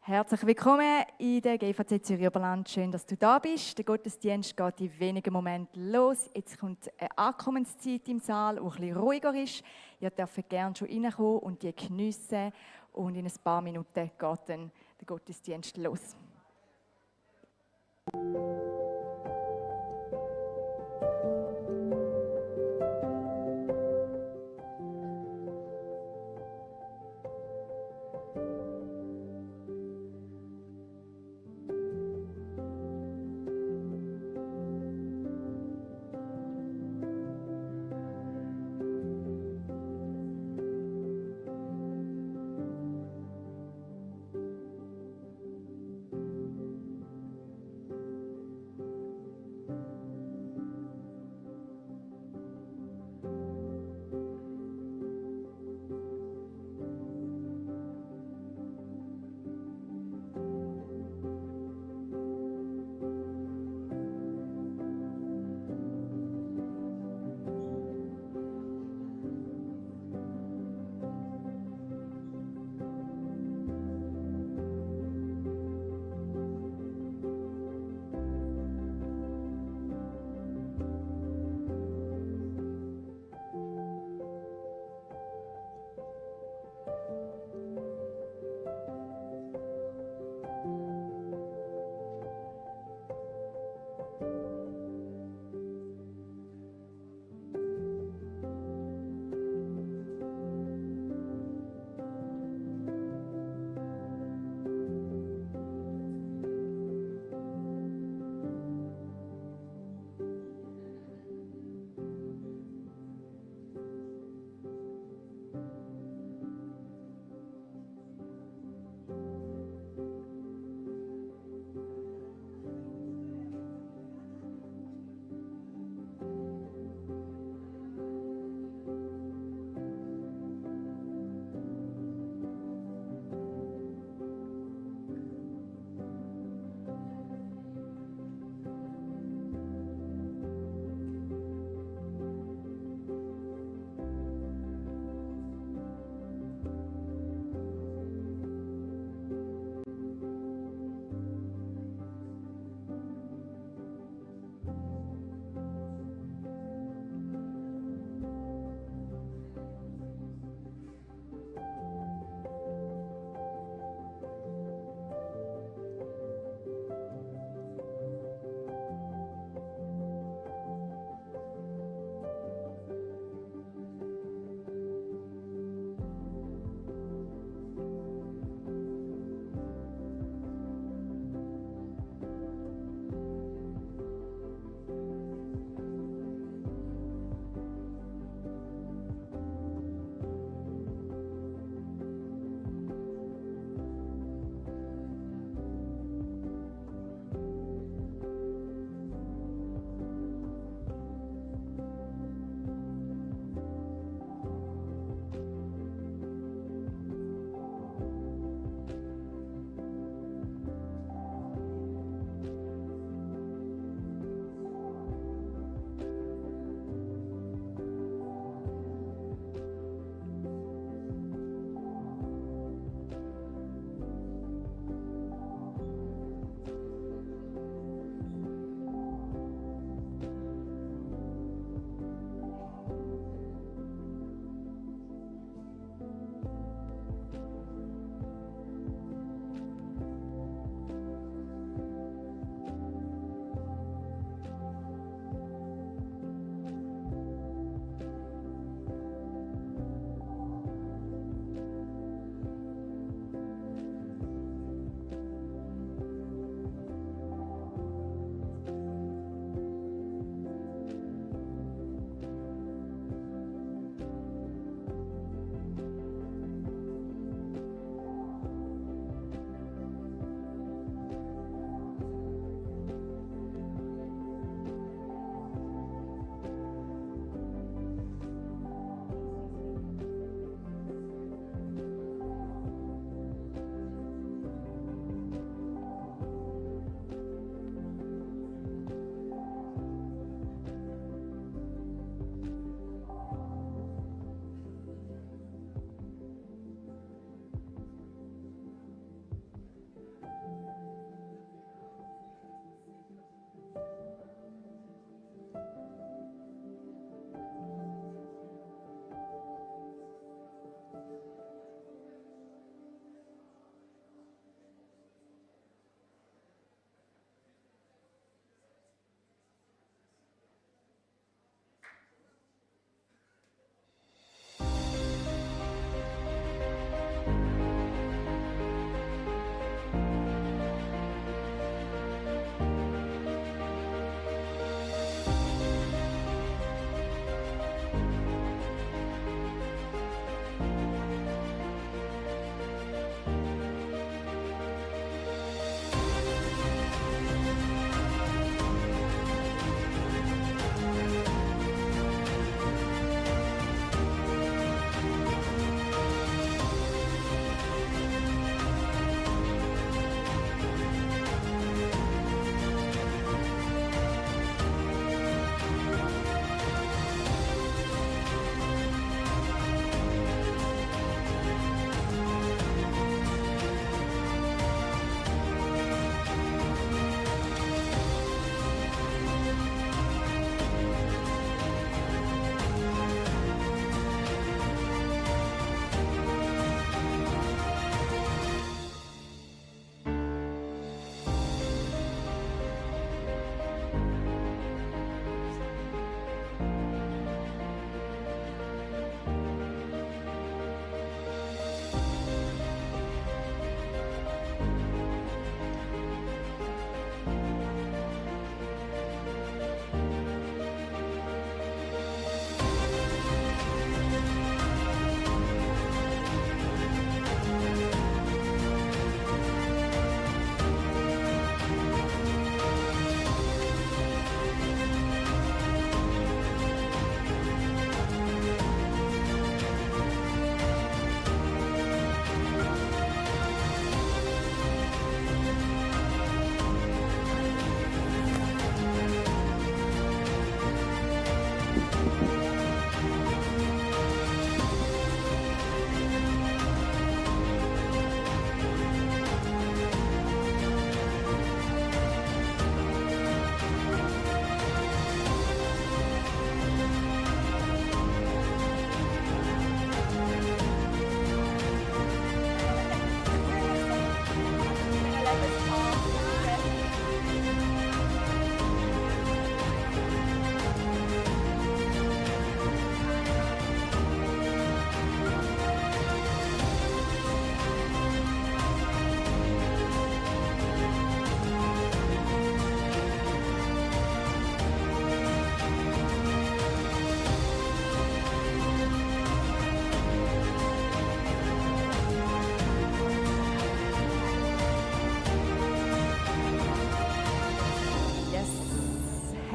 Herzlich willkommen in der GVC Zürich Oberland. Schön, dass du da bist. Der Gottesdienst geht in wenigen Momenten los. Jetzt kommt eine Ankommenszeit im Saal, die ein bisschen ruhiger ist. Ihr dürft gerne schon reinkommen und die geniessen. Und in ein paar Minuten geht dann der Gottesdienst los.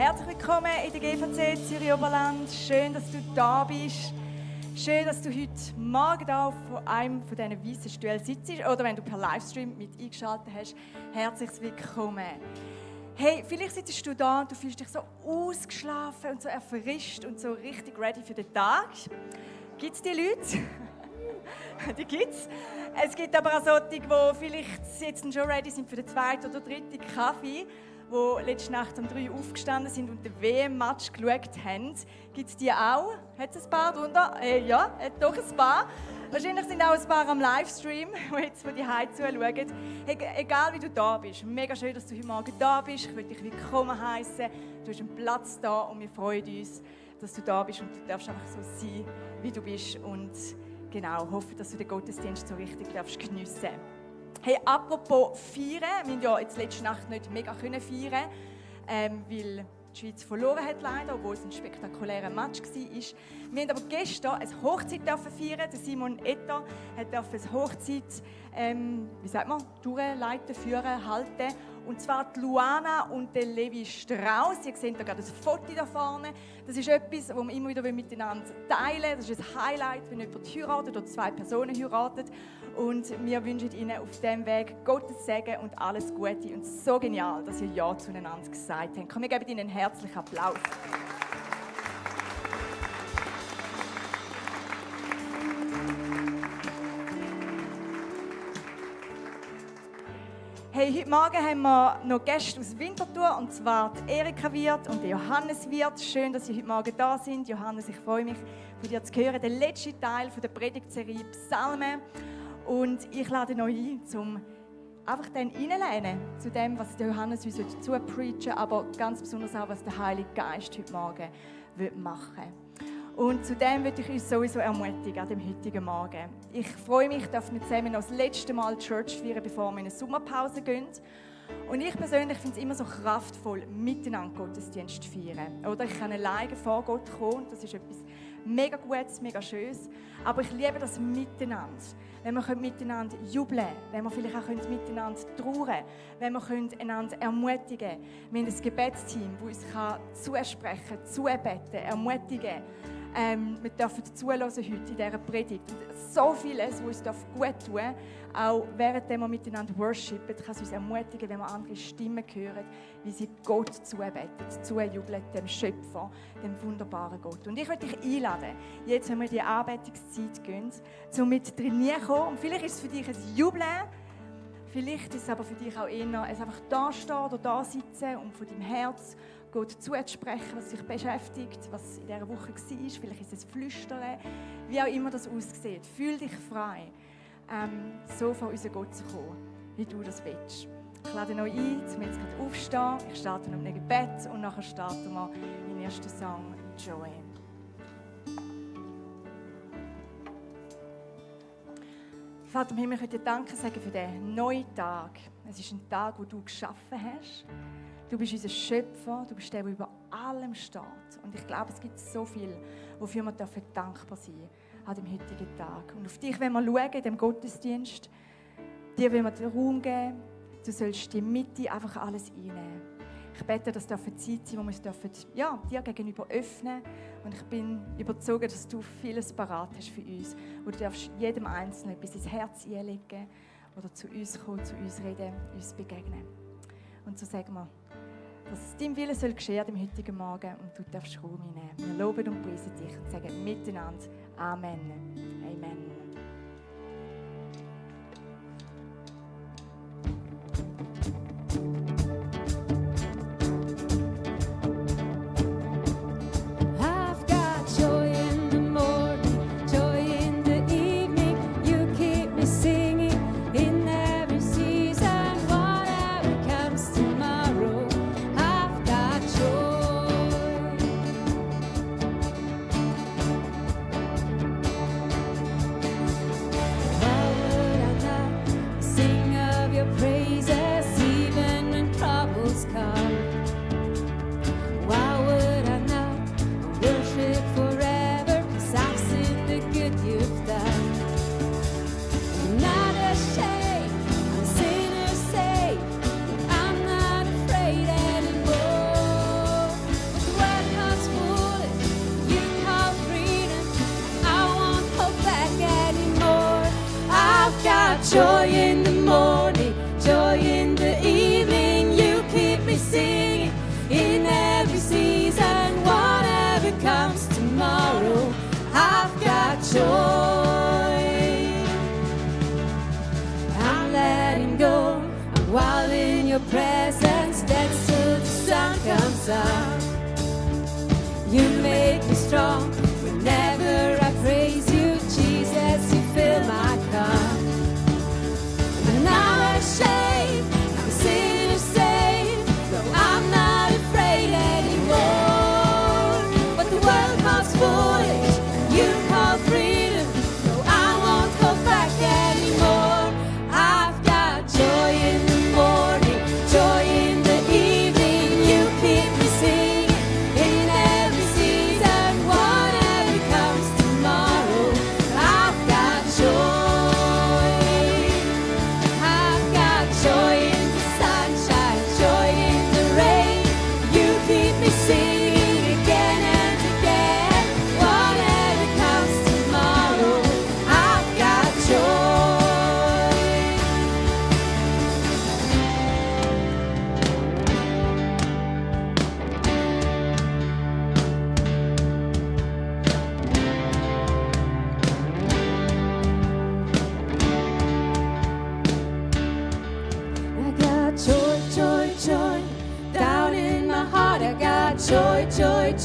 Herzlich willkommen in der GVC Zürich Oberland. Schön, dass du da bist. Schön, dass du heute Morgen da auf einem von diesen weißen Stühlen sitzt oder wenn du per Livestream mit eingeschaltet hast. Herzlich willkommen. Hey, vielleicht sitzt du da und du fühlst dich so ausgeschlafen und so erfrischt und so richtig ready für den Tag. Gibt es die Leute? Die gibt es. Es gibt aber auch solche, die vielleicht jetzt schon ready sind für den zweiten oder dritten Kaffee, die letzte Nacht um 3 Uhr aufgestanden sind und den WM-Match geschaut haben. Gibt es die auch? Hat es ein paar drunter? Ja, hat doch ein paar. Wahrscheinlich sind auch ein paar am Livestream, die jetzt von die Hause zuschauen. Egal wie du da bist, mega schön, dass du heute Morgen da bist. Ich will dich willkommen heißen. Du hast einen Platz da und wir freuen uns, dass du da bist und du darfst einfach so sein, wie du bist. Und genau, hoffe, dass du den Gottesdienst so richtig geniessen darfst. Hey, apropos feiern, wir haben ja jetzt letzte Nacht nicht mega feiern, weil die Schweiz verloren hat leider, obwohl es ein spektakulärer Match war. Wir haben aber gestern eine Hochzeit feiern. Der Simon Etter durfte eine Hochzeit durchleiten, führen, halten. Und zwar die Luana und der Levi Strauss. Ihr seht da gerade ein Foto da vorne. Das ist etwas, das wir immer wieder miteinander teilen. Das ist ein Highlight, wenn jemand heiratet oder 2 Personen heiraten. Und wir wünschen Ihnen auf diesem Weg Gottes Segen und alles Gute. Und so genial, dass ihr Ja zueinander gesagt habt. Komm, wir geben Ihnen einen herzlichen Applaus. Hey, heute Morgen haben wir noch Gäste aus Winterthur, und zwar die Erika Wirth und der Johannes Wirth. Schön, dass Sie heute Morgen da sind. Johannes, ich freue mich, von dir zu hören. Der letzte Teil der Predigtserie Psalmen. Und ich lade euch ein, um einfach dann reinzulehnen zu dem, was der Johannes uns heute zupreachen, aber ganz besonders auch, was der Heilige Geist heute Morgen machen will. Und zu dem würde ich uns sowieso ermutigen an dem heutigen Morgen. Ich freue mich, dass wir zusammen noch das letzte Mal Church feiern, bevor wir in eine Sommerpause gehen. Und ich persönlich finde es immer so kraftvoll, miteinander Gottesdienst zu feiern. Oder ich kann alleine vor Gott kommen, das ist etwas mega Gutes, mega Schönes. Aber ich liebe das Miteinander. Wenn wir miteinander jubeln können, wenn wir vielleicht auch miteinander trauern, wenn wir einander ermutigen können. Wir haben ein Gebetsteam, das uns zusprechen kann, zubeten, ermutigen. Wir dürfen zuhören heute in dieser Predigt. Und so vieles, was uns gut tun darf, auch während wir miteinander worshipen, kann es uns ermutigen, wenn wir andere Stimmen hören, wie sie Gott zubeten, zujubeln, dem Schöpfer, dem wunderbaren Gott. Und ich möchte dich einladen, jetzt, wenn wir in die Anbetungszeit gehen, um mit drin zu kommen. Und vielleicht ist es für dich ein Jubeln, vielleicht ist es aber für dich auch eher ein einfach da stehen oder da sitzen und von deinem Herz Gott zuzusprechen, was dich beschäftigt, was in dieser Woche war. Vielleicht ist es Flüstern, wie auch immer das aussieht. Fühl dich frei, so vor unseren Gott zu kommen, wie du das willst. Ich lade euch ein, um jetzt gerade aufzustehen. Ich starte noch mit einem Gebet und nachher starten wir den ersten Song, Joanne. Vater im Himmel, ich möchte dir Danke sagen für diesen neuen Tag. Es ist ein Tag, den du geschaffen hast. Du bist unser Schöpfer, du bist der, der über allem steht. Und ich glaube, es gibt so viel, wofür wir dankbar sein dürfen an dem heutigen Tag. Und auf dich wollen wir schauen, in diesem Gottesdienst. Dir wollen wir den Raum geben. Du sollst die Mitte einfach alles einnehmen. Ich bete, dass es eine Zeit sein, wo wir uns dir gegenüber öffnen. Und ich bin überzeugt, dass du vieles parat hast für uns. Wo du darfst jedem Einzelnen etwas ins Herz einlegen oder zu uns kommen, zu uns reden, uns begegnen. Und so sagen wir, dass dein Wille soll geschehen am heutigen Morgen und du darfst Raum einnehmen. Wir loben und preisen dich und sagen miteinander Amen. Amen.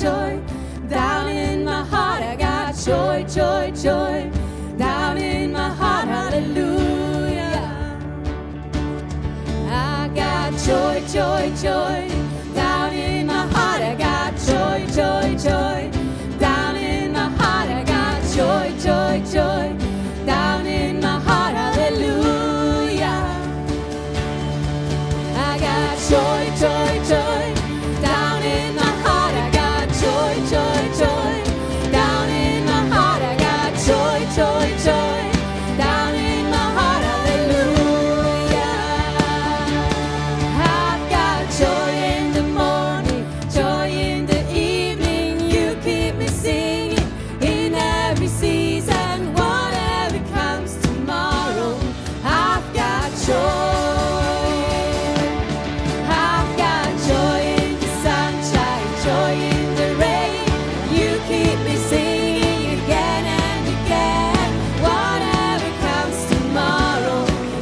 joy. Down in my heart I got joy, joy, joy. Down in my heart, hallelujah. I got joy, joy, joy. Down in my heart I got joy, joy, joy. Down in my heart I got joy, joy, joy. Down in my heart, hallelujah. I got joy, joy, joy. Down in my heart I got joy, joy, joy. Down in my heart I got joy, joy, joy. Down in my heart, hallelujah. I've got joy in the morning, joy in the evening. You keep me singing in every season. Whatever comes tomorrow, I've got joy. I've got joy in the sunshine, joy in the rain. You keep me singing again and again. Whatever comes tomorrow,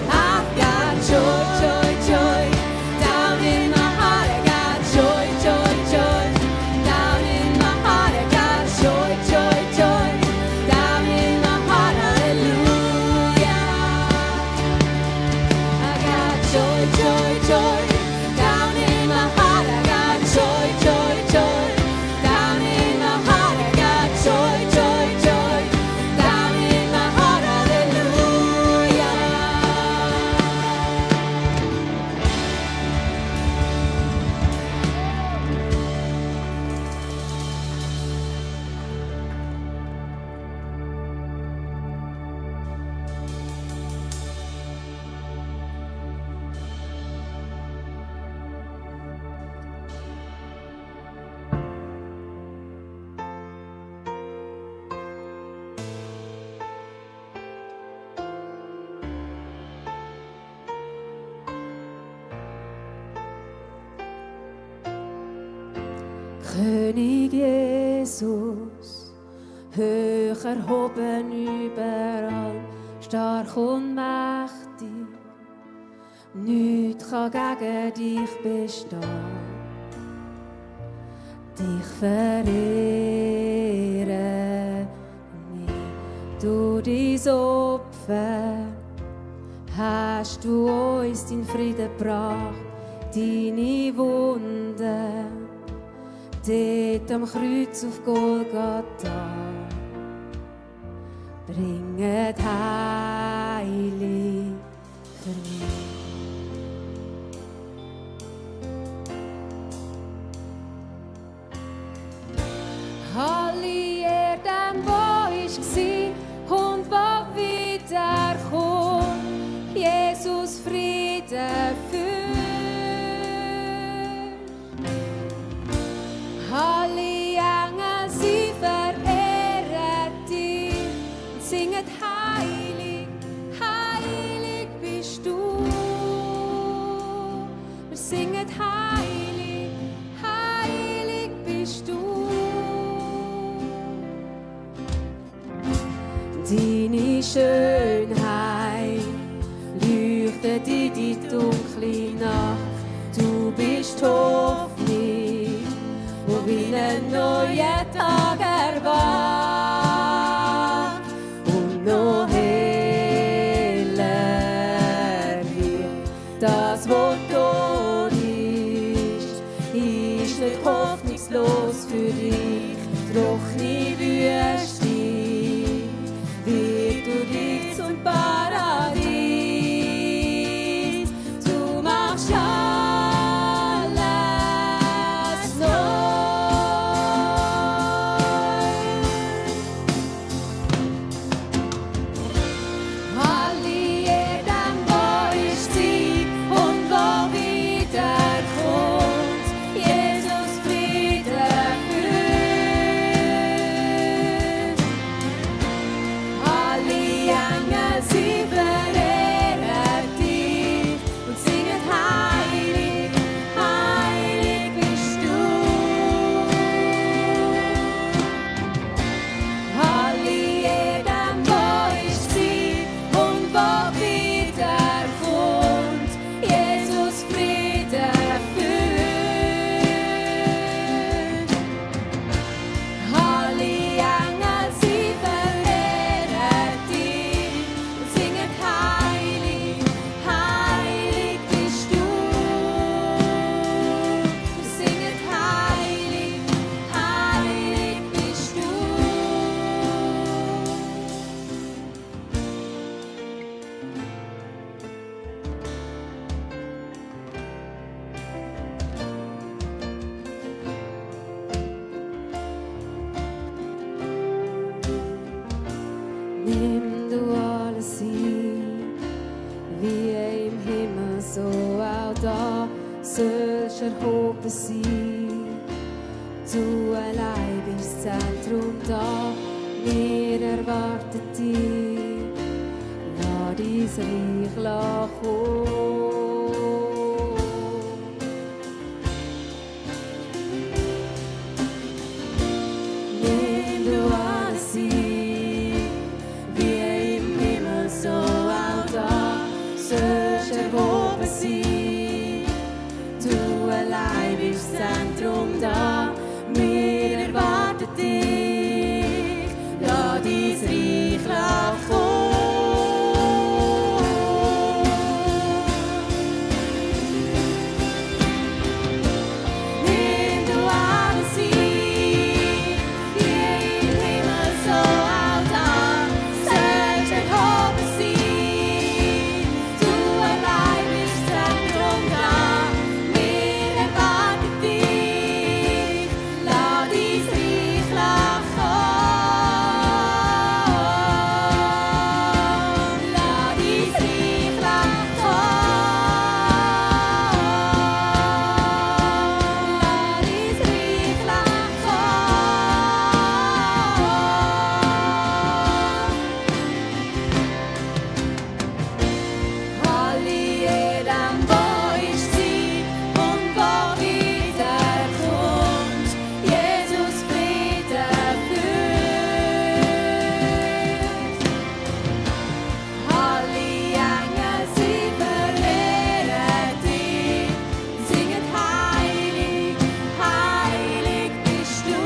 I've got joy, joy, joy. Down in my heart I got joy, joy, joy. Down in my heart I got joy, joy, joy. Down in my heart, hallelujah. I got joy, joy, joy. Down in my heart I got joy, joy, joy. Down in my heart I got joy, joy, joy. Down in my heart, hallelujah. König Jesus, hoch erhoben überall, stark und mächtig, nichts kann gegen dich bestehen. Dich verehren wir, du dein Opfer, hast du uns deinen Frieden gebracht, deine Wunden. Dort am Kreuz auf Golgatha bringet Heilig für mich. Alle Erde, wo ich war und wo wiederkommt, Jesus Frieden für. Alle Engel, sie verehren dich und singen heilig, heilig bist du. Wir singen heilig, heilig bist du. Deine Schönheit leuchtet in die dunkle Nacht. Du bist Hoffnung, wo wie ein neuer Tag erwacht und noch heller wird. Das, was tot ist nicht hoffnungslos für dich. Trockene Wüste wird durch dich zum Paradies. Du machst alles neu. allein bist das Zentrum da, wir erwarten dich. Lass dein Reich kommen. Nimm du alles ein, wie im Himmel, so auch da, sollst erhoben sein. Du allein bist das Zentrum da, wir erwarten dich. Lass dein Reich kommen. Nimm du alles ein, wie im Himmel, so auch da, sollst erhoben sein. Du allein bist das Zentrum da, wir erwarten dich. Lass dein Reich kommen. Lass dein Reich kommen. Alle jedem, wo ich sie und wo wiederkommt, Jesus Frieden führt. Alle Engel, sie verehren dich, singen heilig, heilig bist du.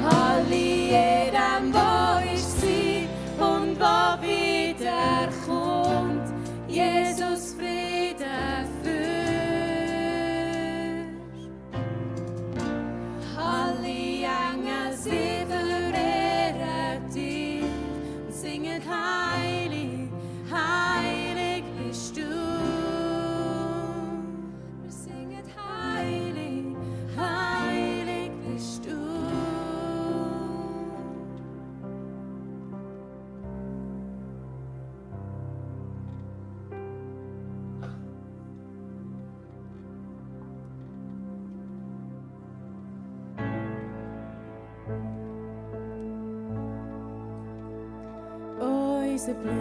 Alle jedem, wo ich sie und wo wiederkommt, Jesus Frieden führt. Alle Engel, sie verehren dich und singen heilig, heilig bist du. Wir singen heilig, heilig bist du. Unser Blick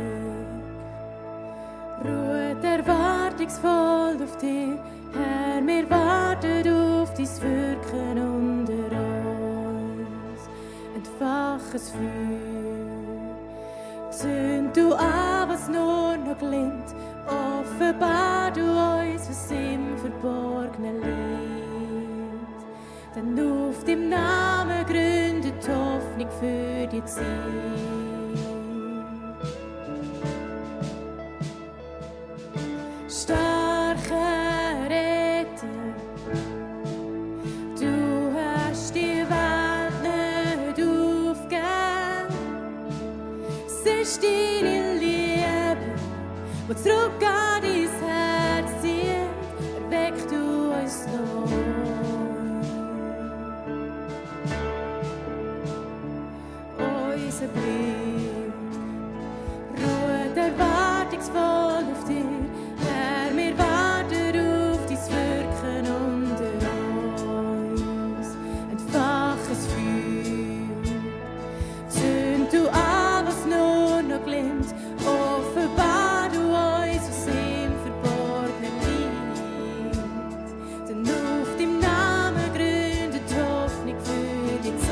ruht erwartungsvoll auf dich, Herr, wir warten auf dein Wirken unter uns. Entfach ein Feuer, zünd du an, was nur noch glimmt, offenbar du uns, was im Verborgenen liegt. Denn auf deinem Namen gründet die Hoffnung für die Zeit. Starker Retter, du hast die Welt nicht aufgegeben. Es ist deine Liebe, die zurück an dein Herz zieht, erweck du uns neu. Unser Blick ruht erwartungsvoll auf dich, Herr, wir warten auf dein Wirken unter uns. Entfach ein Feuer, zünd du an, was nur noch glimmt, offenbar du uns, was im Verborgenen liegt. Denn auf deinem Namen gründet die Hoffnung für die Zeit.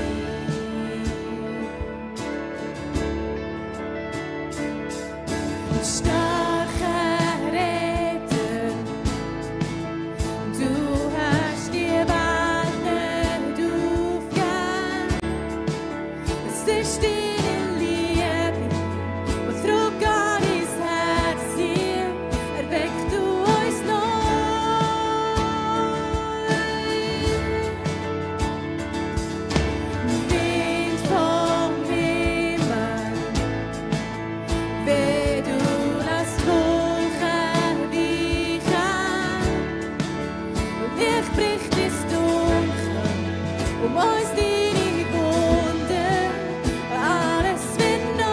Starker Retter, du hast die Welt nicht aufgegeben. Es ist deine Liebe, die zurück an dein Herz zieht, erweck du uns neu. Wind vom Himmel, weh du lässt Wolken weichen, und Licht bricht ins Dunkel, uns deine Wunder, alles wird neu.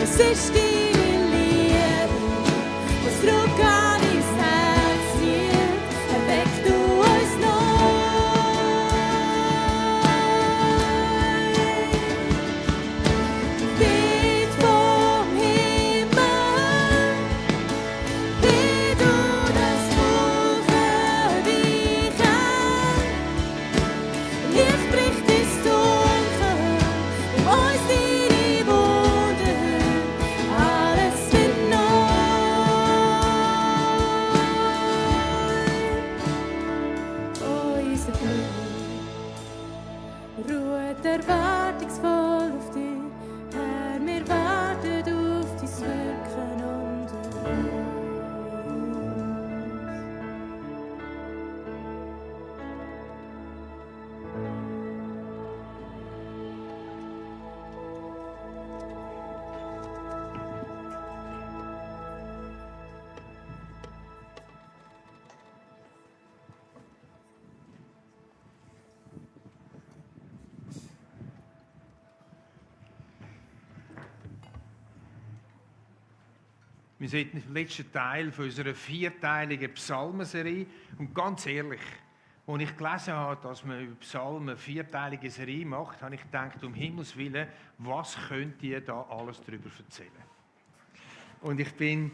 Es ist deine Liebe, was Druck an dein Herz zieht. Erweck du uns neu. Wind vom Himmel, wie du das Wolken weichen. Licht bricht ins Dunkel, uns deine Wunder, alles wird neu. Oh, unser Blut ruht erwartungsvoll auf dich, Herr, wir warten auf dein Wirken unter uns. Wir sind im letzten Teil von unserer vierteiligen Psalmenserie. Und ganz ehrlich, als ich gelesen habe, dass man über Psalmen eine vierteilige Serie macht, habe ich gedacht, um Himmels Willen, was könnt ihr da alles darüber erzählen? Und ich bin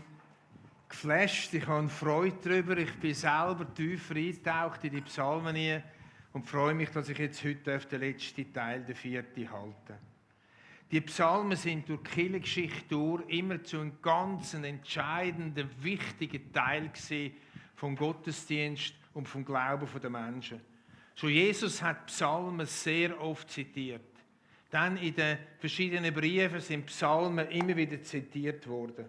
geflasht, ich habe Freude darüber, ich bin selber tiefer eingetaucht in die Psalmen hier und freue mich, dass ich jetzt heute den letzten Teil, den vierten, halte. Die Psalmen sind durch die Kirchengeschichte durch immer zu einem ganz entscheidenden, wichtigen Teil vom Gottesdienst und vom Glauben der Menschen. Schon Jesus hat Psalmen sehr oft zitiert. Dann in den verschiedenen Briefen sind Psalmen immer wieder zitiert worden.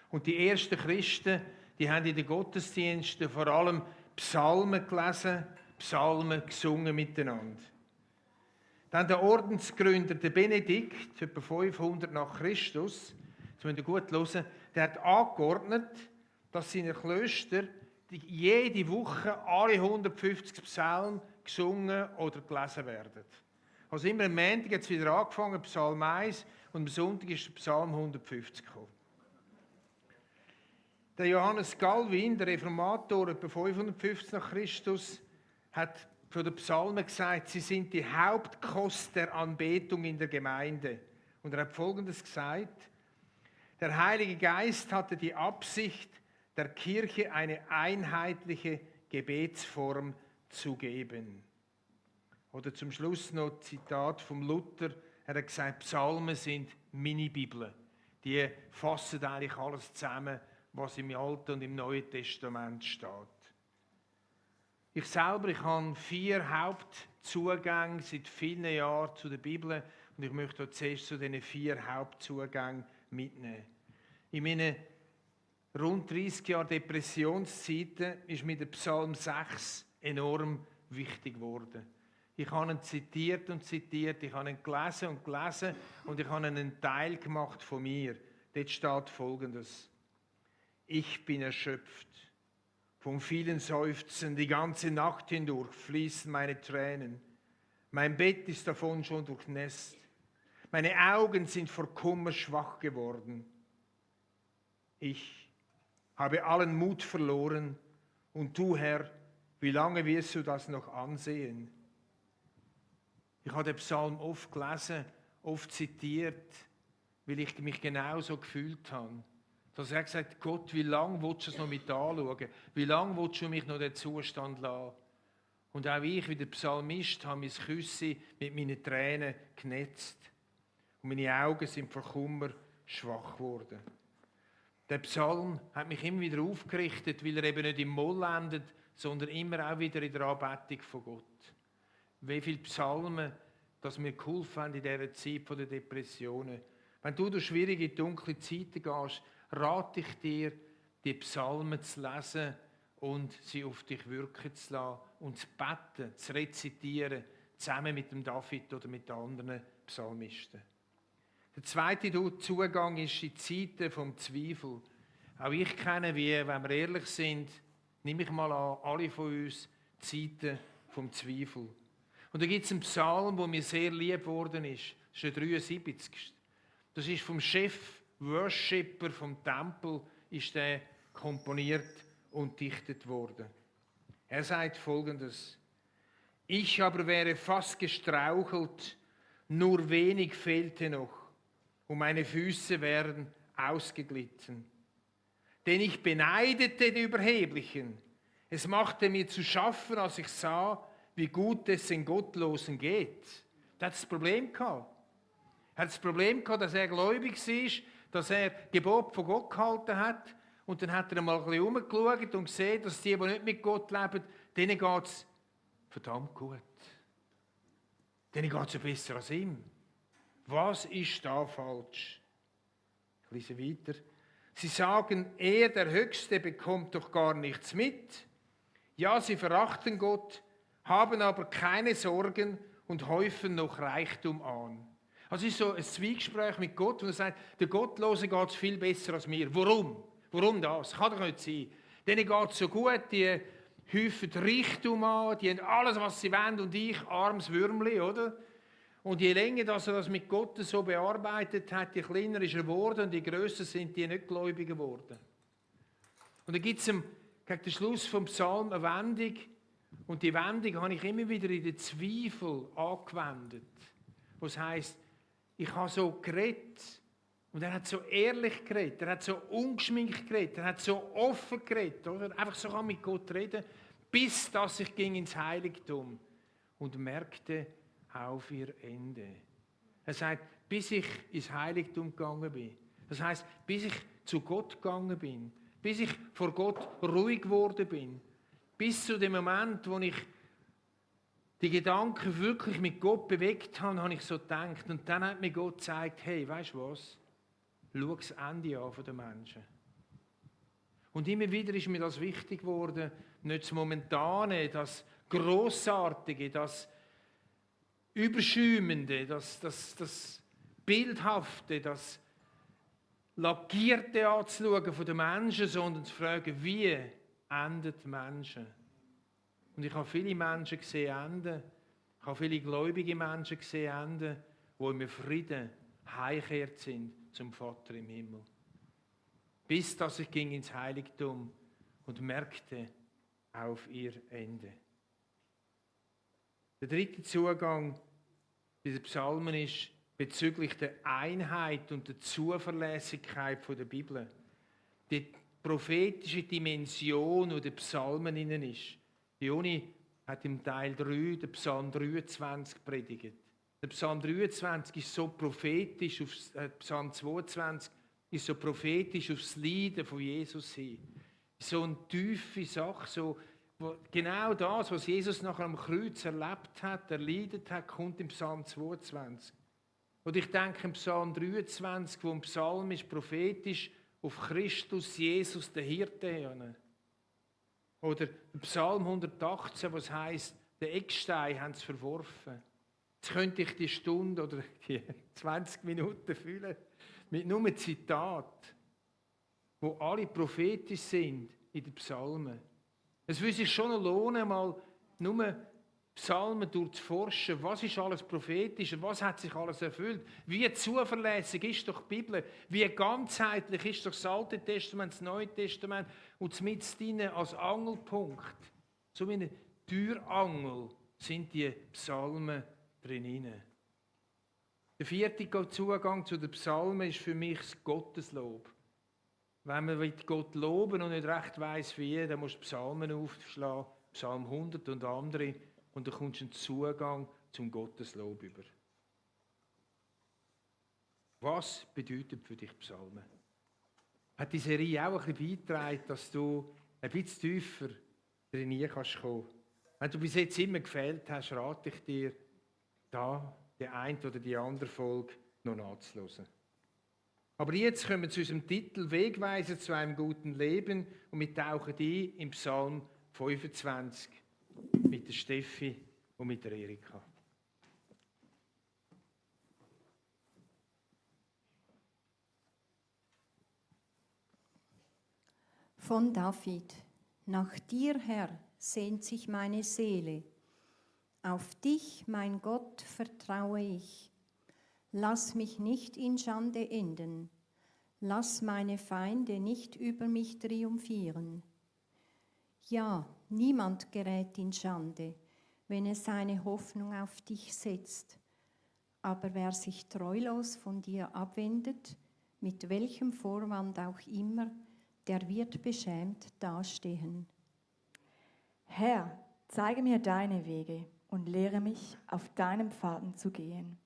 Und die ersten Christen, die haben in den Gottesdiensten vor allem Psalmen gelesen, Psalmen gesungen miteinander. Dann der Ordensgründer, der Benedikt, etwa 500 nach Christus, das müsst ihr gut hören, der hat angeordnet, dass seine Klöster jede Woche alle 150 Psalmen gesungen oder gelesen werden. Also immer am Montag hat es wieder angefangen, Psalm 1, und am Sonntag ist der Psalm 150 gekommen. Der Johannes Calvin, der Reformator, etwa 550 nach Christus, hat von den Psalmen gesagt, sie sind die Hauptkost der Anbetung in der Gemeinde. Und er hat Folgendes gesagt: Der Heilige Geist hatte die Absicht, der Kirche eine einheitliche Gebetsform zu geben. Oder zum Schluss noch ein Zitat vom Luther. Er hat gesagt, Psalmen sind Mini-Bibeln. Die fassen eigentlich alles zusammen, was im Alten und im Neuen Testament steht. Ich selber, ich habe 4 Hauptzugänge seit vielen Jahren zu der Bibel und ich möchte zuerst zu diesen 4 Hauptzugängen mitnehmen. In meinen rund 30 Jahren Depressionszeiten ist mir der Psalm 6 enorm wichtig geworden. Ich habe ihn zitiert und zitiert, ich habe ihn gelesen und gelesen und ich habe einen Teil gemacht von mir. Dort steht Folgendes: Ich bin erschöpft. Vom vielen Seufzen die ganze Nacht hindurch fließen meine Tränen. Mein Bett ist davon schon durchnässt. Meine Augen sind vor Kummer schwach geworden. Ich habe allen Mut verloren. Und du, Herr, wie lange wirst du das noch ansehen? Ich habe den Psalm oft gelesen, oft zitiert, weil ich mich genauso gefühlt habe. Dass er gesagt hat, Gott, wie lange willst du es noch mit anschauen? Wie lange willst du mich noch den Zustand lassen? Und auch ich, wie der Psalmist, habe mein Küsse mit meinen Tränen genetzt. Und meine Augen sind vor Kummer schwach geworden. Der Psalm hat mich immer wieder aufgerichtet, weil er eben nicht im Moll endet, sondern immer auch wieder in der Anbetung von Gott. Wie viele Psalmen, dass mir geholfen haben in dieser Zeit der Depressionen. Wenn du durch schwierige, dunkle Zeiten gehst, rate ich dir, die Psalmen zu lesen und sie auf dich wirken zu lassen und zu beten, zu rezitieren, zusammen mit dem David oder mit den anderen Psalmisten. Der zweite Zugang ist in Zeiten vom Zweifel. Auch ich kenne, wie, wenn wir ehrlich sind, nehme ich mal an, alle von uns Zeiten vom Zweifel. Und da gibt es einen Psalm, der mir sehr lieb geworden ist. Das ist der 73. Das ist vom Chef Worshipper vom Tempel ist der komponiert und dichtet worden. Er sagt Folgendes: Ich aber wäre fast gestrauchelt, nur wenig fehlte noch, und meine Füße wären ausgeglitten. Denn ich beneidete die Überheblichen. Es machte mir zu schaffen, als ich sah, wie gut es den Gottlosen geht. Er hat das Problem gehabt. Er hat das Problem gehabt, dass er gläubig war, dass er Gebot von Gott gehalten hat. Und dann hat er mal ein bisschen herumgeschaut und gesehen, dass die nicht mit Gott leben, denen geht es verdammt gut. Denen geht es ja besser als ihm. Was ist da falsch? Ich lese weiter. Sie sagen, er, der Höchste, bekommt doch gar nichts mit. Ja, sie verachten Gott, haben aber keine Sorgen und häufen noch Reichtum an. Also es ist so ein Zwiegespräch mit Gott, wo er sagt, der Gottlose geht es viel besser als mir. Warum? Warum das? Kann doch nicht sein. Denen geht es so gut, die häufen Reichtum an, die haben alles, was sie wollen, und ich, armes Würmli, oder? Und je länger dass er das mit Gott so bearbeitet hat, je kleiner ist er geworden und je grösser sind die nicht Gläubigen geworden. Und dann gibt es gegen den Schluss vom Psalm eine Wendung, und die Wendung habe ich immer wieder in den Zweifel angewendet, wo es heisst, ich habe so geredet, und er hat so ehrlich geredet, er hat so ungeschminkt geredet, er hat so offen geredet, oder? Einfach so kann mit Gott reden, bis dass ich ging ins Heiligtum und merkte auf ihr Ende. Er sagt, bis ich ins Heiligtum gegangen bin. Das heißt, bis ich zu Gott gegangen bin, bis ich vor Gott ruhig geworden bin, bis zu dem Moment, wo ich die Gedanken wirklich mit Gott bewegt habe, habe ich so gedacht. Und dann hat mir Gott gezeigt, hey, weißt du was? Schau das Ende an von den Menschen. Und immer wieder ist mir das wichtig geworden, nicht das Momentane, das Grossartige, das Überschäumende, das Bildhafte, das Lackierte anzuschauen von den Menschen, sondern zu fragen, wie endet Menschen? Und ich habe viele Menschen gesehen enden, ich habe viele gläubige Menschen gesehen enden, die im Frieden heimgekehrt sind zum Vater im Himmel. Bis dass ich ging ins Heiligtum und merkte auf ihr Ende. Der dritte Zugang bei den Psalmen ist bezüglich der Einheit und der Zuverlässigkeit der Bibel. Die prophetische Dimension, die in den Psalmen innen ist. Joni hat im Teil 3 den Psalm 23 predigt. Der Psalm 23 ist so prophetisch, Psalm 22 ist so prophetisch aufs Leiden von Jesus hin. So eine tiefe Sache, so genau das, was Jesus nachher am Kreuz erlebt hat, erleidet hat, kommt im Psalm 22. Und ich denke im Psalm 23, wo ein Psalm ist, prophetisch auf Christus, Jesus, der Hirte. Oder im Psalm 118, was heisst, den Eckstein haben sie verworfen. Jetzt könnte ich die Stunde oder die 20 Minuten füllen mit nur einem Zitat, wo alle prophetisch sind in den Psalmen. Es würde sich schon lohnen, mal nur Psalmen durchzuforschen. Was ist alles prophetisch? Was hat sich alles erfüllt? Wie zuverlässig ist doch die Bibel? Wie ganzheitlich ist doch das Alte Testament, das Neue Testament? Und mit drinnen als Angelpunkt, so wie eine Türangel, sind die Psalmen drinnen. Der vierte Zugang zu den Psalmen ist für mich das Gotteslob. Wenn man Gott loben und nicht recht weiss wie, dann musst du Psalmen aufschlagen, Psalm 100 und andere, und dann kommst du einen Zugang zum Gotteslob über. Was bedeutet für dich Psalmen? Hat die Serie auch ein bisschen beigetragen, dass du ein bisschen tiefer drin kannst kommen? Wenn du bis jetzt immer gefehlt hast, rate ich dir, da die eine oder die andere Folge noch nachzuhören. Aber jetzt kommen wir zu unserem Titel Wegweiser zu einem guten Leben, und wir tauchen ein im Psalm 25 mit der Steffi und mit der Erika. Von David. Nach dir, Herr, sehnt sich meine Seele. Auf dich, mein Gott, vertraue ich. Lass mich nicht in Schande enden. Lass meine Feinde nicht über mich triumphieren. Ja, niemand gerät in Schande, wenn er seine Hoffnung auf dich setzt. Aber wer sich treulos von dir abwendet, mit welchem Vorwand auch immer, der wird beschämt dastehen. Herr, zeige mir deine Wege und lehre mich, auf deinen Pfaden zu gehen.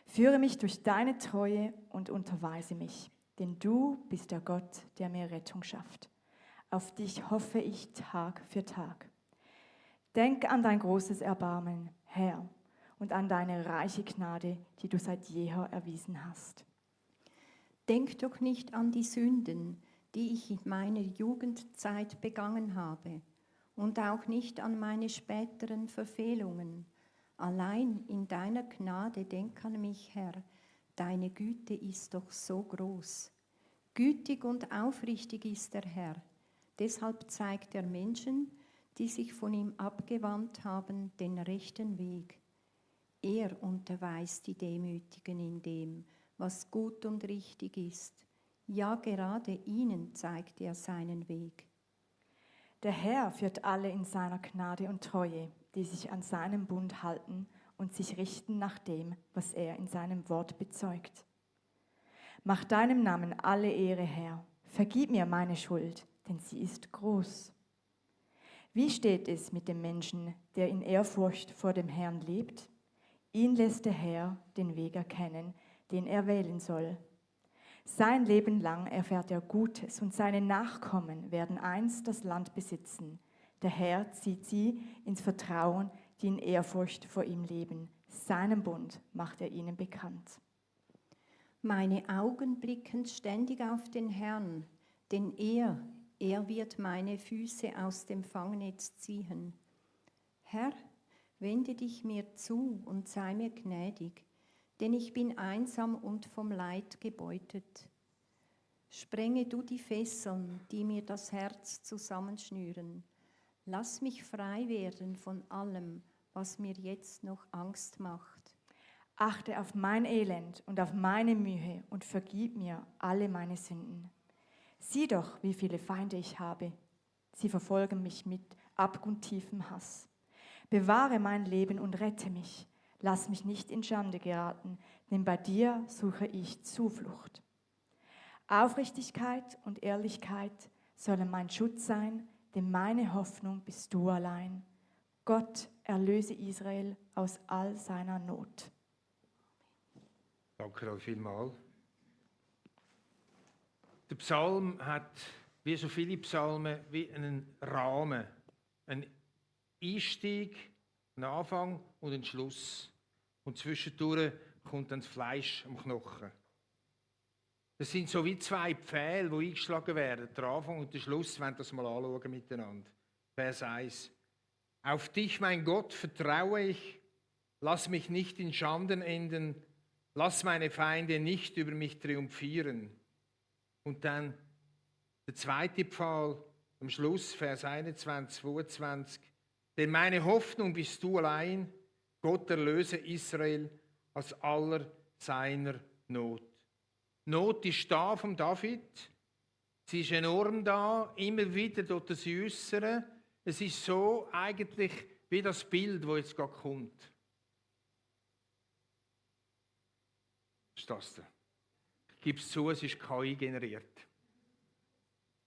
Führe mich durch deine Treue und unterweise mich, denn du bist der Gott, der mir Rettung schafft. Auf dich hoffe ich Tag für Tag. Denk an dein großes Erbarmen, Herr, und an deine reiche Gnade, die du seit jeher erwiesen hast. Denk doch nicht an die Sünden, die ich in meiner Jugendzeit begangen habe, und auch nicht an meine späteren Verfehlungen. Allein in deiner Gnade denk an mich, Herr, deine Güte ist doch so groß. Gütig und aufrichtig ist der Herr, deshalb zeigt er Menschen, die sich von ihm abgewandt haben, den rechten Weg. Er unterweist die Demütigen in dem, was gut und richtig ist. Ja, gerade ihnen zeigt er seinen Weg. Der Herr führt alle in seiner Gnade und Treue, die sich an seinem Bund halten und sich richten nach dem, was er in seinem Wort bezeugt. Mach deinem Namen alle Ehre, Herr. Vergib mir meine Schuld, denn sie ist groß. Wie steht es mit dem Menschen, der in Ehrfurcht vor dem Herrn lebt? Ihn lässt der Herr den Weg erkennen, den er wählen soll. Sein Leben lang erfährt er Gutes und seine Nachkommen werden einst das Land besitzen. Der Herr zieht sie ins Vertrauen, die in Ehrfurcht vor ihm leben. Seinen Bund macht er ihnen bekannt. Meine Augen blicken ständig auf den Herrn, denn er wird meine Füße aus dem Fangnetz ziehen. Herr, wende dich mir zu und sei mir gnädig, denn ich bin einsam und vom Leid gebeutet. Sprenge du die Fesseln, die mir das Herz zusammenschnüren. Lass mich frei werden von allem, was mir jetzt noch Angst macht. Achte auf mein Elend und auf meine Mühe und vergib mir alle meine Sünden. Sieh doch, wie viele Feinde ich habe. Sie verfolgen mich mit abgrundtiefem Hass. Bewahre mein Leben und rette mich. Lass mich nicht in Schande geraten, denn bei dir suche ich Zuflucht. Aufrichtigkeit und Ehrlichkeit sollen mein Schutz sein, denn meine Hoffnung bist du allein. Gott, erlöse Israel aus all seiner Not. Danke euch vielmals. Der Psalm hat, wie so viele Psalmen, wie einen Rahmen, einen Einstieg, einen Anfang und einen Schluss. Und zwischendurch kommt dann das Fleisch am Knochen. Das sind so wie zwei Pfähle, die eingeschlagen werden. Der Anfang und der Schluss, wenn wir das mal anschauen miteinander. Vers 1. Auf dich, mein Gott, vertraue ich. Lass mich nicht in Schanden enden. Lass meine Feinde nicht über mich triumphieren. Und dann der zweite Pfahl am Schluss, Vers 21, 22. Denn meine Hoffnung bist du allein, Gott erlöse Israel aus aller seiner Not. Not ist da vom David. Sie ist enorm da. Immer wieder dort sie äußern. Es ist so eigentlich wie das Bild, das jetzt gerade kommt. Was ist das denn? Ich gebe es zu, es ist KI generiert.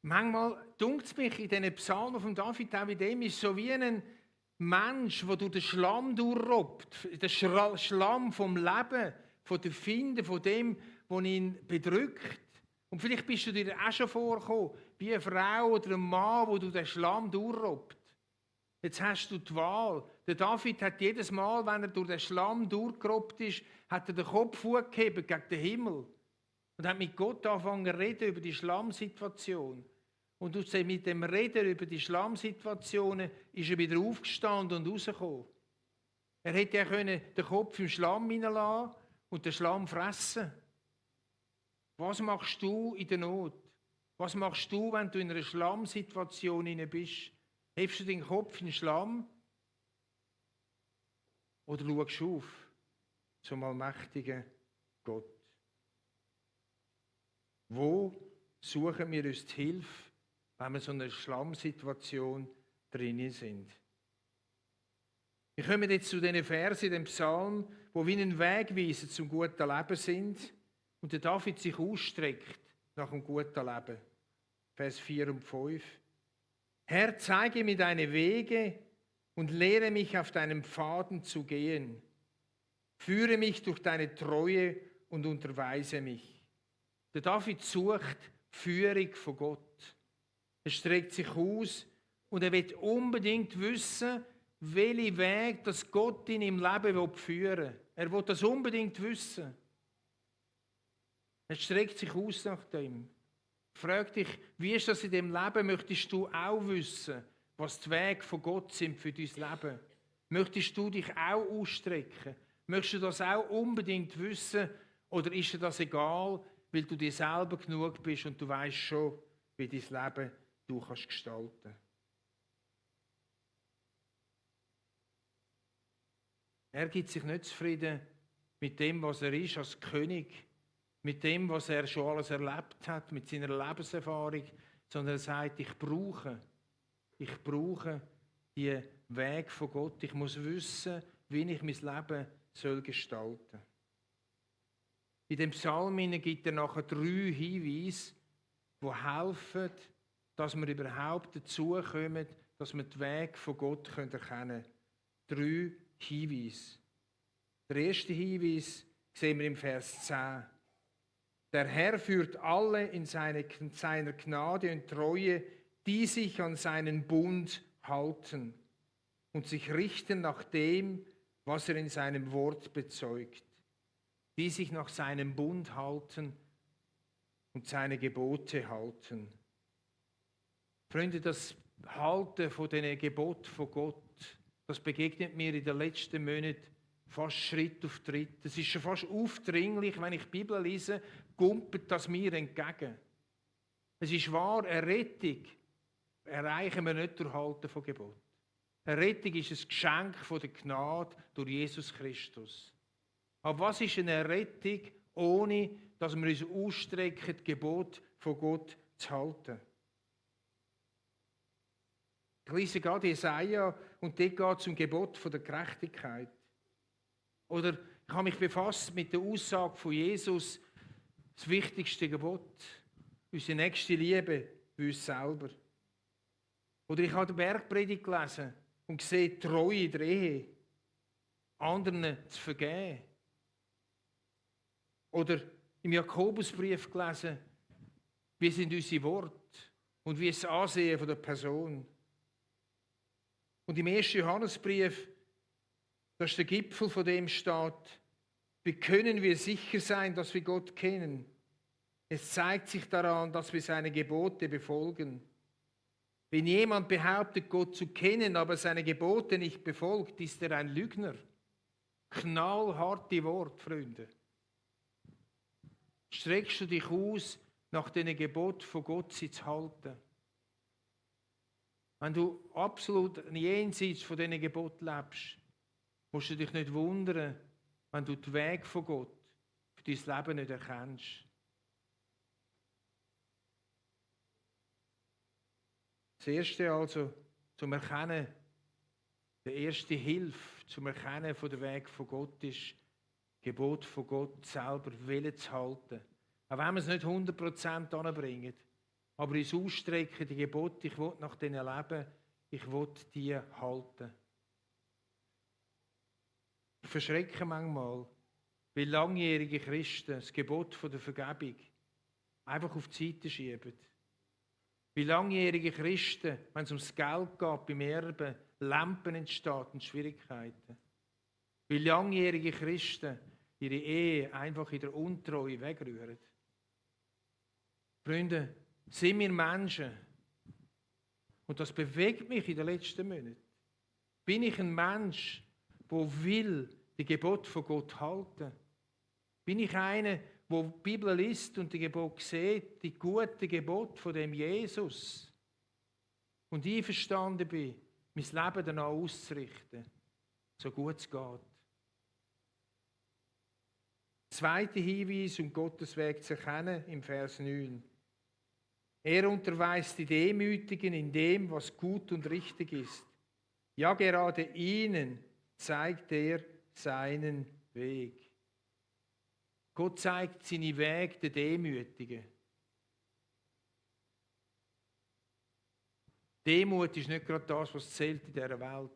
Manchmal dunkt es mich in diesen Psalmen von David, auch in dem ist so wie ein Mensch, der durch den Schlamm durchrobbt, den Schlamm vom Leben, von der Finden, von dem, was ihn bedrückt. Und vielleicht bist du dir auch schon vorgekommen, wie eine Frau oder ein Mann, wo du den Schlamm durchrobbt. Jetzt hast du die Wahl. Der David hat jedes Mal, wenn er durch den Schlamm durchgerobbt ist, hat er den Kopf hochgehoben gegen den Himmel und hat mit Gott angefangen zu reden über die Schlammsituation. Und mit dem Reden über die Schlammsituationen ist er wieder aufgestanden und rausgekommen. Er hätte ja den Kopf im Schlamm hineinlassen und den Schlamm fressen. Was machst du in der Not? Was machst du, wenn du in einer Schlammsituation bist? Hebst du den Kopf in den Schlamm? Oder schaust du auf zum allmächtigen Gott? Wo suchen wir uns die Hilfe, wenn wir so in einer Schlammsituation drin sind? Wir kommen jetzt zu diesen Versen in dem Psalm, wo wie ein Wegweiser zum guten Leben sind und der David sich ausstreckt nach einem guten Leben. Vers 4 und 5. Herr, zeige mir deine Wege und lehre mich auf deinem Pfaden zu gehen. Führe mich durch deine Treue und unterweise mich. Der David sucht Führung von Gott. Er streckt sich aus und er will unbedingt wissen, welchen Weg das Gott in im Leben führen will. Er will das unbedingt wissen. Er streckt sich aus nach dem. Frag dich, wie ist das in dem Leben? Möchtest du auch wissen, was die Wege von Gott sind für dein Leben? Möchtest du dich auch ausstrecken? Möchtest du das auch unbedingt wissen? Oder ist dir das egal, weil du dir selber genug bist und du weißt schon, wie dein Leben du kannst gestalten? Er gibt sich nicht zufrieden mit dem, was er ist als König, mit dem, was er schon alles erlebt hat, mit seiner Lebenserfahrung, sondern er sagt, ich brauche die Weg von Gott. Ich muss wissen, wie ich mein Leben soll gestalten soll. In dem Psalm gibt er nachher 3 Hinweise, die helfen, dass wir überhaupt dazu kommen, dass wir den Weg von Gott erkennen können. 3 Hinweise. Der erste Hinweis sehen wir im Vers 10. Der Herr führt alle in seiner Gnade und Treue, die sich an seinen Bund halten und sich richten nach dem, was er in seinem Wort bezeugt. Die sich nach seinem Bund halten und seine Gebote halten. Freunde, das Halten von den Geboten von Gott, das begegnet mir in den letzten Monaten fast Schritt auf Schritt. Es ist schon fast aufdringlich, wenn ich die Bibel lese, kumpelt das mir entgegen. Es ist wahr, eine Rettung erreichen wir nicht durch Halten von Geboten. Eine Rettung ist ein Geschenk von der Gnade durch Jesus Christus. Aber was ist eine Rettung, ohne dass wir uns ausstrecken, das Gebot von Gott zu halten? Ich lese gerade Jesaja und dort geht es um Gebot von der Gerechtigkeit. Oder ich habe mich befasst mit der Aussage von Jesus, das wichtigste Gebot, unsere nächste Liebe für uns selber. Oder ich habe die Bergpredigt gelesen und gesehen, Treue in der Ehe, anderen zu vergeben. Oder im Jakobusbrief gelesen, wie sind unsere Worte und wie ist das Ansehen von der Person. Und im 1. Johannesbrief, da ist der Gipfel, von dem steht, wie können wir sicher sein, dass wir Gott kennen? Es zeigt sich daran, dass wir seine Gebote befolgen. Wenn jemand behauptet, Gott zu kennen, aber seine Gebote nicht befolgt, ist er ein Lügner. Knallharte Wort, Freunde. Streckst du dich aus, nach den Geboten von Gott sie zu halten? Wenn du absolut jenseits von diesen Geboten lebst, musst du dich nicht wundern, wenn du den Weg von Gott für dein Leben nicht erkennst. Das Erste also, zum Erkennen, die erste Hilfe zum Erkennen von der Weg von Gott ist, Gebot von Gott selber Willen zu halten. Auch wenn wir es nicht 100% anbringen, aber uns ausstrecken, die Gebote, ich will nach denen leben, ich will die halten. Ich verschrecke manchmal, wie langjährige Christen das Gebot von der Vergebung einfach auf die Seite schieben. Wie langjährige Christen, wenn es ums Geld geht, beim Erben, Lampen entstehen und Schwierigkeiten. Wie langjährige Christen ihre Ehe einfach in der Untreue wegrühren. Freunde, sind wir Menschen, und das bewegt mich in den letzten Monaten, bin ich ein Mensch, der will die Gebote von Gott halten? Bin ich einer, der die Bibel liest und die Gebote sieht, die guten Gebote von dem Jesus, und einverstanden bin, mein Leben danach auszurichten, so gut es geht? Zweiter Hinweis, um Gottes Weg zu erkennen, im Vers 9. Er unterweist die Demütigen in dem, was gut und richtig ist. Ja, gerade ihnen zeigt er seinen Weg. Gott zeigt seine Wege der Demütigen. Demut ist nicht gerade das, was zählt in dieser Welt.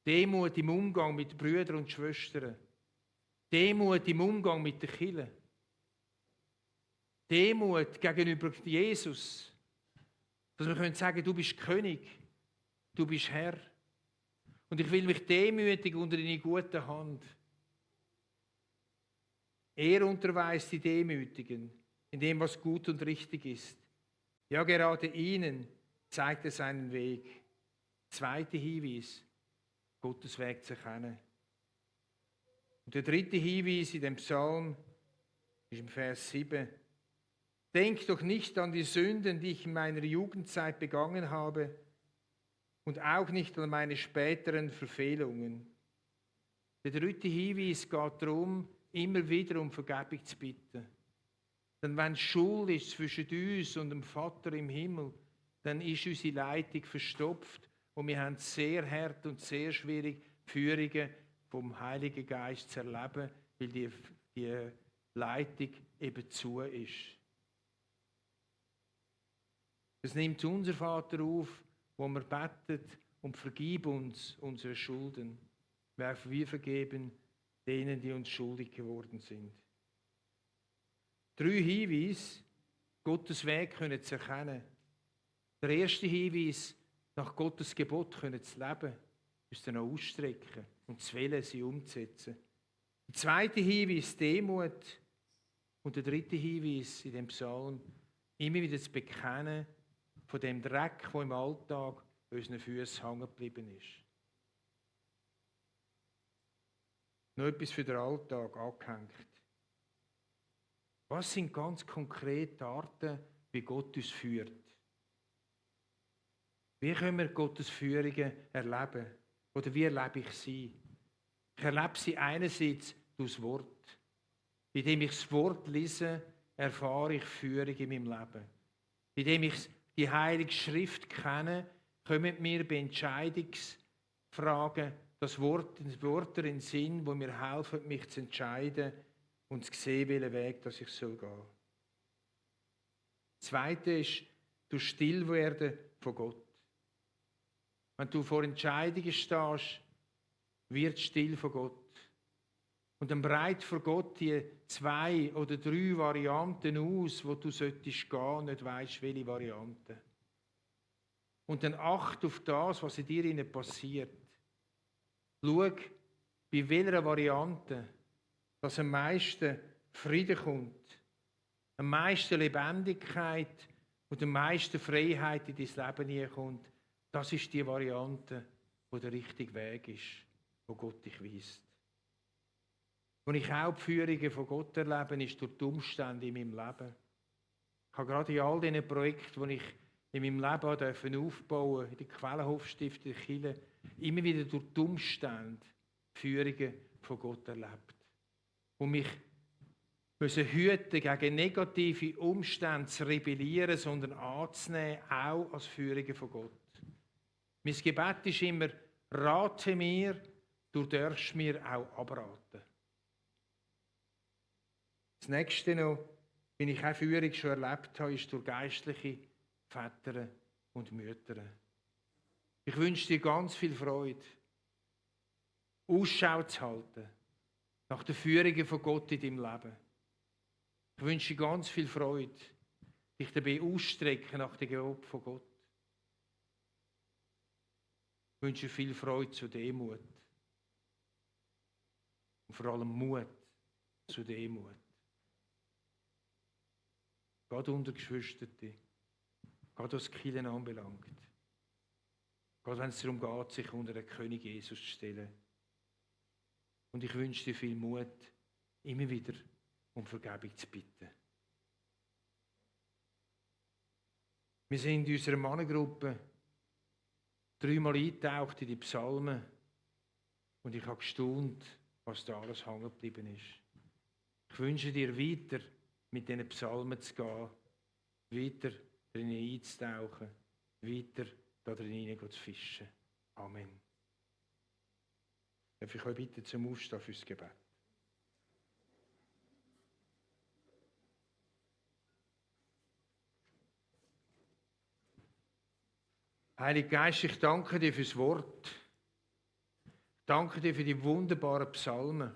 Demut im Umgang mit Brüdern und Schwestern. Demut im Umgang mit der Kirche. Demut gegenüber Jesus. Dass wir sagen können, du bist König, du bist Herr. Und ich will mich demütigen unter deine gute Hand. Er unterweist die Demütigen in dem, was gut und richtig ist. Ja, gerade ihnen zeigt er seinen Weg. Zweiter Hinweis, Gottes Weg zu erkennen. Und der dritte Hinweis in dem Psalm ist im Vers 7. Denk doch nicht an die Sünden, die ich in meiner Jugendzeit begangen habe, und auch nicht an meine späteren Verfehlungen. Der dritte Hinweis geht darum, immer wieder um Vergebung zu bitten. Denn wenn Schuld ist zwischen uns und dem Vater im Himmel, dann ist unsere Leitung verstopft und wir haben sehr hart und sehr schwierig Führungen vom Heiligen Geist zu erleben, weil die Leitung eben zu ist. Es nimmt unser Vater auf, wo wir beten und vergib uns unsere Schulden, wir vergeben denen, die uns schuldig geworden sind. 3 Hinweise, Gottes Weg zu erkennen. Der erste Hinweis, nach Gottes Gebot zu leben, ist dann auch ausstrecken und zu wählen, sie umzusetzen. Der zweite Hinweis, Demut. Und der dritte Hinweis in dem Psalm, immer wieder zu bekennen von dem Dreck, der im Alltag an unseren Füßen hängen geblieben ist. Noch etwas für den Alltag angehängt. Was sind ganz konkrete Arten, wie Gott uns führt? Wie können wir Gottes Führungen erleben? Oder wie erlebe ich sie? Ich erlebe sie einerseits durch das Wort. Indem ich das Wort lese, erfahre ich Führung in meinem Leben. Indem ich die Heilige Schrift kenne, kommen mir bei Entscheidungsfragen Wörter in den Sinn, die mir helfen, mich zu entscheiden und zu sehen, welchen Weg dass ich gehen soll. Das Zweite ist, durch Stillwerden von Gott. Wenn du vor Entscheidungen stehst, wird still von Gott. Und dann breit vor Gott die 2 oder 3 Varianten aus, wo du solltest gehen, nicht weisst, welche Variante. Und dann acht auf das, was in dir passiert. Schau, bei welcher Variante dass am meisten Frieden kommt, am meisten Lebendigkeit und am meisten Freiheit in dein Leben hineinkommt. Das ist die Variante, wo der richtige Weg ist, wo Gott dich weist. Und ich auch die Führungen von Gott erlebe, ist durch die Umstände in meinem Leben. Ich habe gerade in all diesen Projekten, die ich in meinem Leben aufbauen durfte, in der Quellenhofstiftung, in der Kirche, immer wieder durch die Umstände Führungen von Gott erlebt. Und mich müssen hüten, gegen negative Umstände zu rebellieren, sondern anzunehmen, auch als Führungen von Gott. Mein Gebet ist immer, rate mir, du darfst mir auch abraten. Das nächste noch, wenn ich auch Führung schon erlebt habe, ist durch geistliche Väter und Mütter. Ich wünsche dir ganz viel Freude, Ausschau zu halten nach den Führungen von Gott in deinem Leben. Ich wünsche dir ganz viel Freude, dich dabei ausstrecken nach dem Gebot von Gott. Ich wünsche dir viel Freude zu Demut. Und vor allem Mut zu Demut. Gerade unter Geschwisterte, gerade was Kirchen anbelangt. Gerade wenn es darum geht, sich unter den König Jesus zu stellen. Und ich wünsche dir viel Mut, immer wieder um Vergebung zu bitten. Wir sind in unserer Mannengruppe 3-mal eingetaucht in die Psalmen und ich habe gestaunt, was da alles hängen geblieben ist. Ich wünsche dir weiter mit diesen Psalmen zu gehen, weiter darin einzutauchen, weiter darin zu fischen. Amen. Darf ich euch bitten zum Aufstehen fürs Gebet? Heiliger Geist, ich danke dir fürs Wort. Ich danke dir für die wunderbaren Psalmen.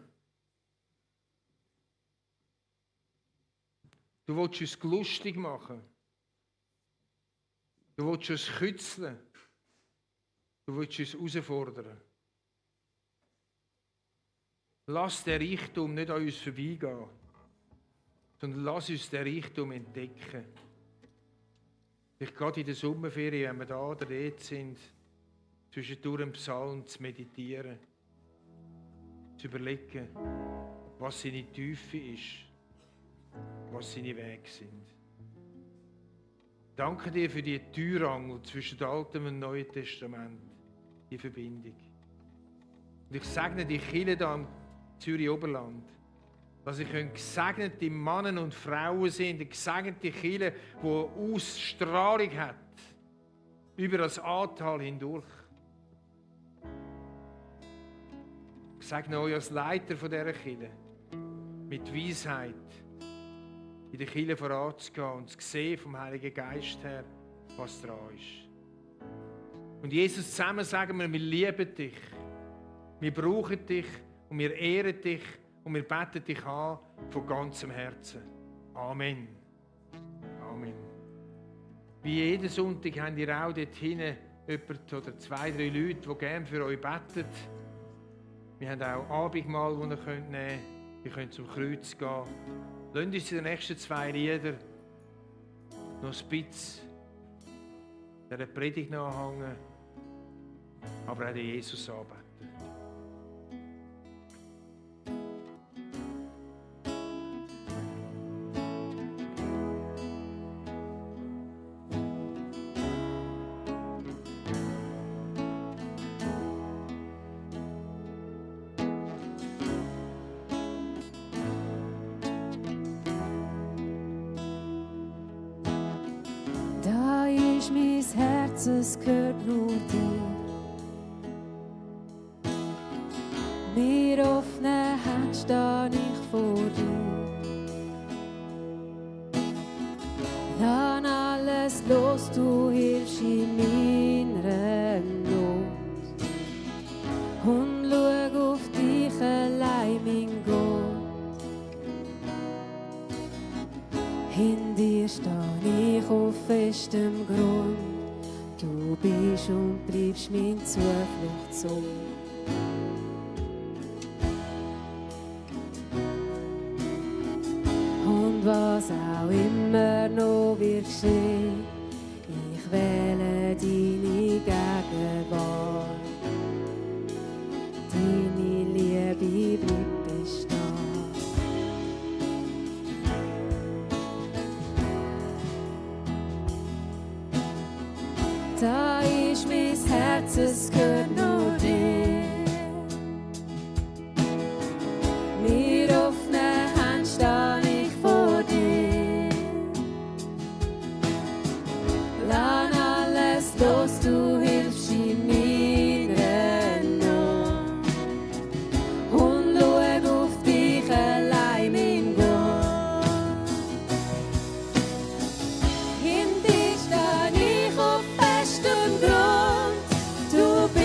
Du willst uns lustig machen. Du willst uns kützeln. Du willst uns herausfordern. Lass den Reichtum nicht an uns vorbeigehen, sondern lass uns den Reichtum entdecken. Ich gerade in der Sommerferien, wenn wir da oder dort sind, zwischendurch im Psalm zu meditieren, zu überlegen, was seine Tiefe ist, was seine Wege sind. Danke dir für die Türangel zwischen dem Alten und Neuen Testament, die Verbindung. Und ich segne die Kirche da am Zürich Oberland, dass ich gesegnete Männer und Frauen sind, eine gesegnete Kirche, die eine Ausstrahlung hat über das Ahrtal hindurch. Ich segne euch als Leiter von dieser Kirche mit Weisheit in der Kirche voranzugehen und zu sehen vom Heiligen Geist her, was dran ist. Und Jesus, zusammen sagen wir lieben dich, wir brauchen dich und wir ehren dich und wir beten dich an von ganzem Herzen. Amen. Amen. Wie jeden Sonntag habt ihr auch dort hinten jemand oder 2, 3 Leute, die gerne für euch beten. Wir haben auch Abendmahl, das ihr nehmen könnt. Ihr könnt zum Kreuz gehen. Lasst uns in den nächsten 2 Liedern noch ein bisschen dieser Predigt nachhängen, aber auch den Jesus anbeten. Da ist mein Herz, es gehört nur dir. Mit offenen Händen stehe ich vor dir. Lass alles los, du hilfst in meiner Not. Und schau auf dich allein, mein Gott. In dir stehe ich auf festem Grund. Du bist und bleibst mein Zufluchtsort. Und was auch immer noch wird geschehen, ich wähle deine Gegenwart. Deine Liebe bleibt bestehen. Da ist mein Herz, es gehört nur dir. Mit offenen Händen stehe ich vor dir. Lass alles los, du hilfst in meiner Not. Und schau auf dich allein, mein Gott. In dir stehe ich auf festem Grund. Du bist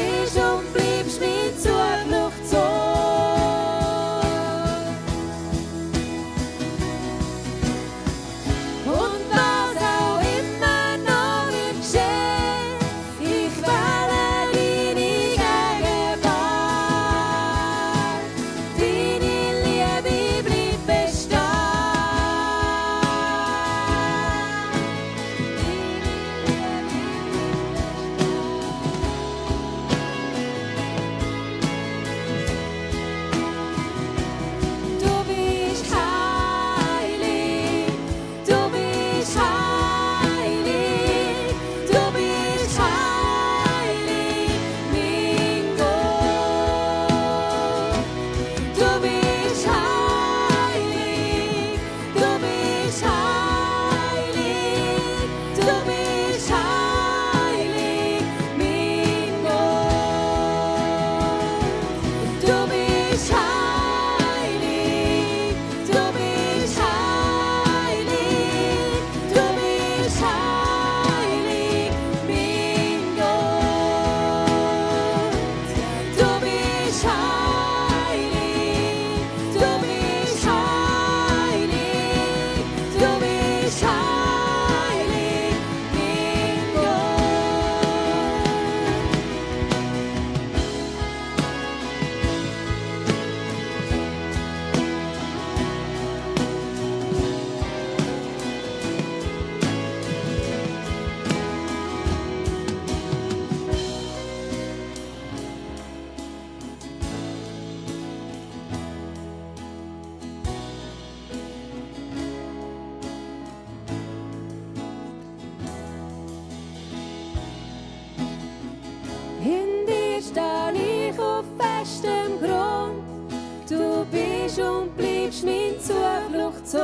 bleibst mein Zufluchtsort.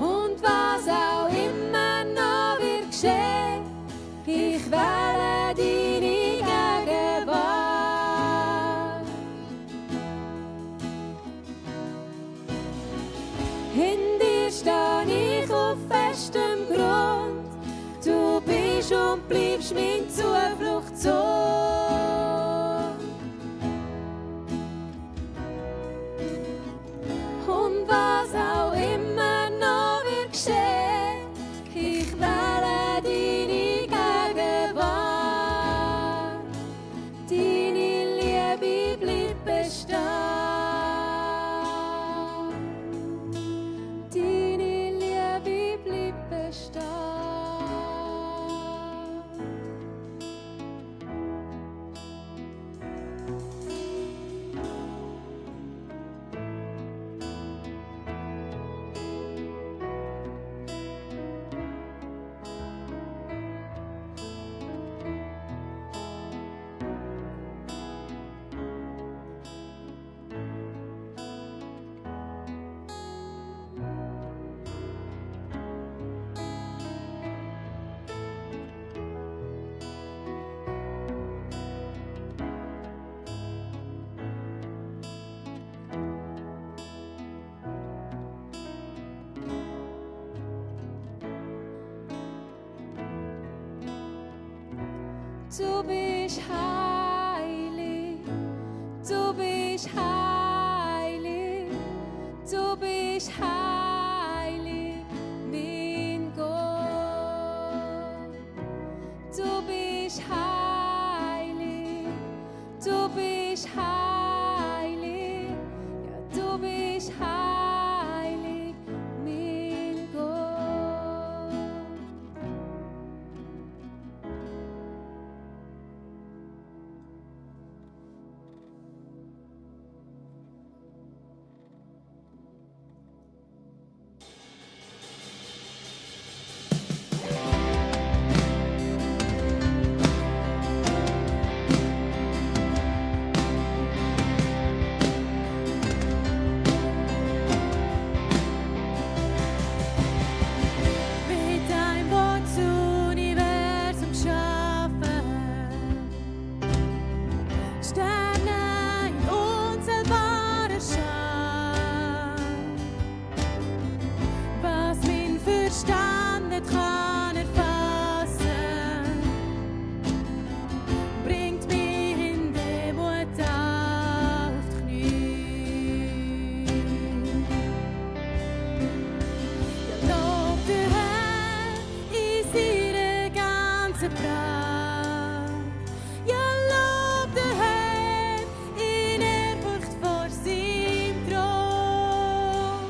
Und was auch immer noch wird geschehen, ich wähle deine Gegenwart. In dir stehe ich auf festem Grund, du bist und bleibst mein Zufluchtsort. Und was auch immer noch wird geschehen, ich wähle deine Gegenwart. Deine Liebe bleibt bestehen. Deine Liebe bleibt bestehen. Du bist heilig, du bist heilig, du bist heilig, mein Gott. Du bist heilig, du bist heilig, ja, du bist heilig, mein Gott. Mit deinem Wort das Universum schaffen, Sterne in unzählbarer Schar. Was mein Verstand nicht kann erfassen, bringt mich in Demut auf die Knie. Ja, lob den Herrn in seiner ganzen Pracht. Ja, lob den Herrn in Ehrfurcht vor seinem Thron.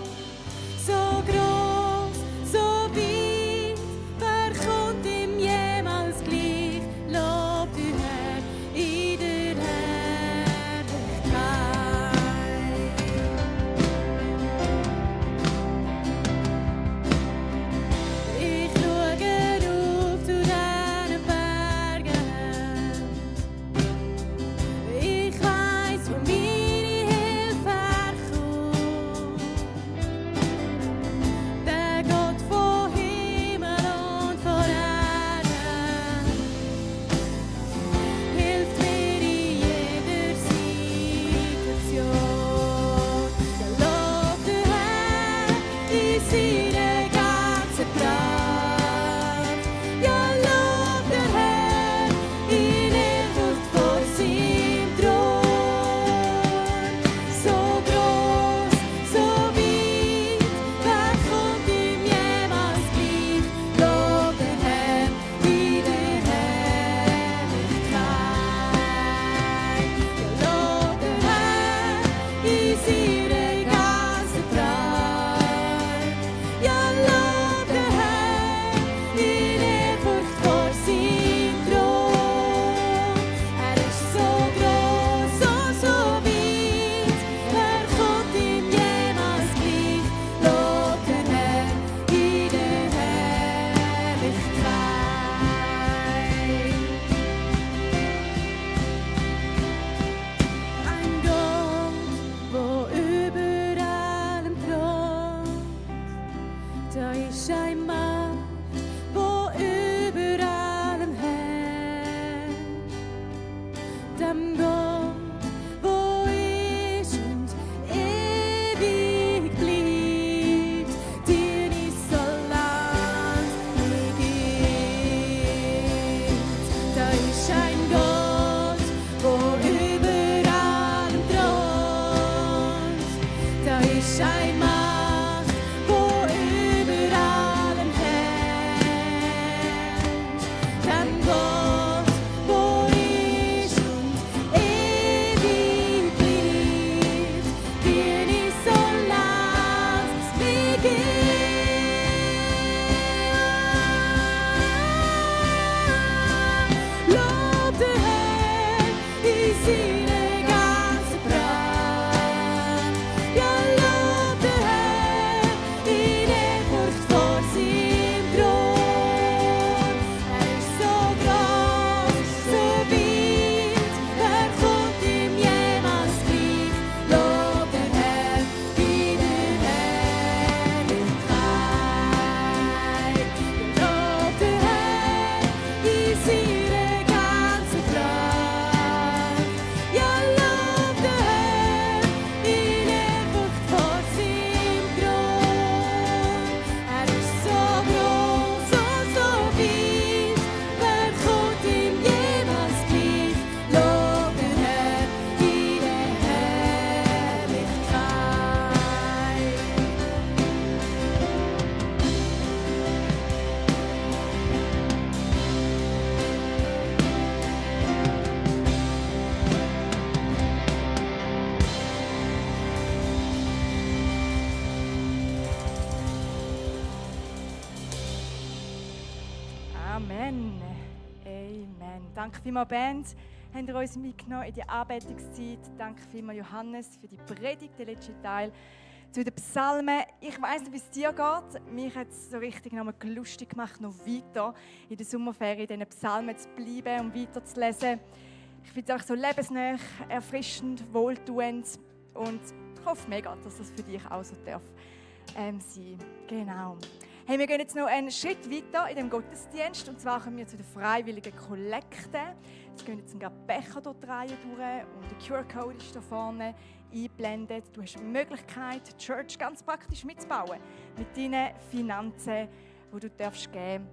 So groß, so weit, wer kommt ihm jemals gleich? Lob den Herrn in der Herrlichkeit. Ich schaue auf zu diesen Bergen. Ich weiss, wo meine Hilfe herkommt. Der Gott von Himmel und von Erden hilft mir in jeder Situation. Ja, lob den Herrn in seiner ganzen Pracht. Ja, lob den Herrn in Ehrfurcht vor seinem Thron. So groß, so weit, wer kommt ihm jemals gleich? Lob den Herrn in der Herrlichkeit. Ja, lob den Herrn in seiner ganzen Pracht. Ja, Amen. Amen. Danke vielmals, Band. Habt ihr uns mitgenommen in die Anbetungszeit. Danke vielmals, Johannes, für die Predigt, den letzten Teil zu den Psalmen. Ich weiss nicht, wie es dir geht. Mich hat es so richtig nochmal lustig gemacht, noch weiter in der Sommerferien in diesen Psalmen zu bleiben und weiterzulesen. Ich finde es auch so lebensnah, erfrischend, wohltuend und ich hoffe mega, dass das für dich auch so darf sein. Genau. Hey, wir gehen jetzt noch einen Schritt weiter in dem Gottesdienst und zwar kommen wir zu den freiwilligen Kollekten. Es gehen jetzt gerade Becher durch die Reihe durch und der QR-Code ist da vorne eingeblendet. Du hast die Möglichkeit, die Church ganz praktisch mitzubauen mit deinen Finanzen, die du darfst geben.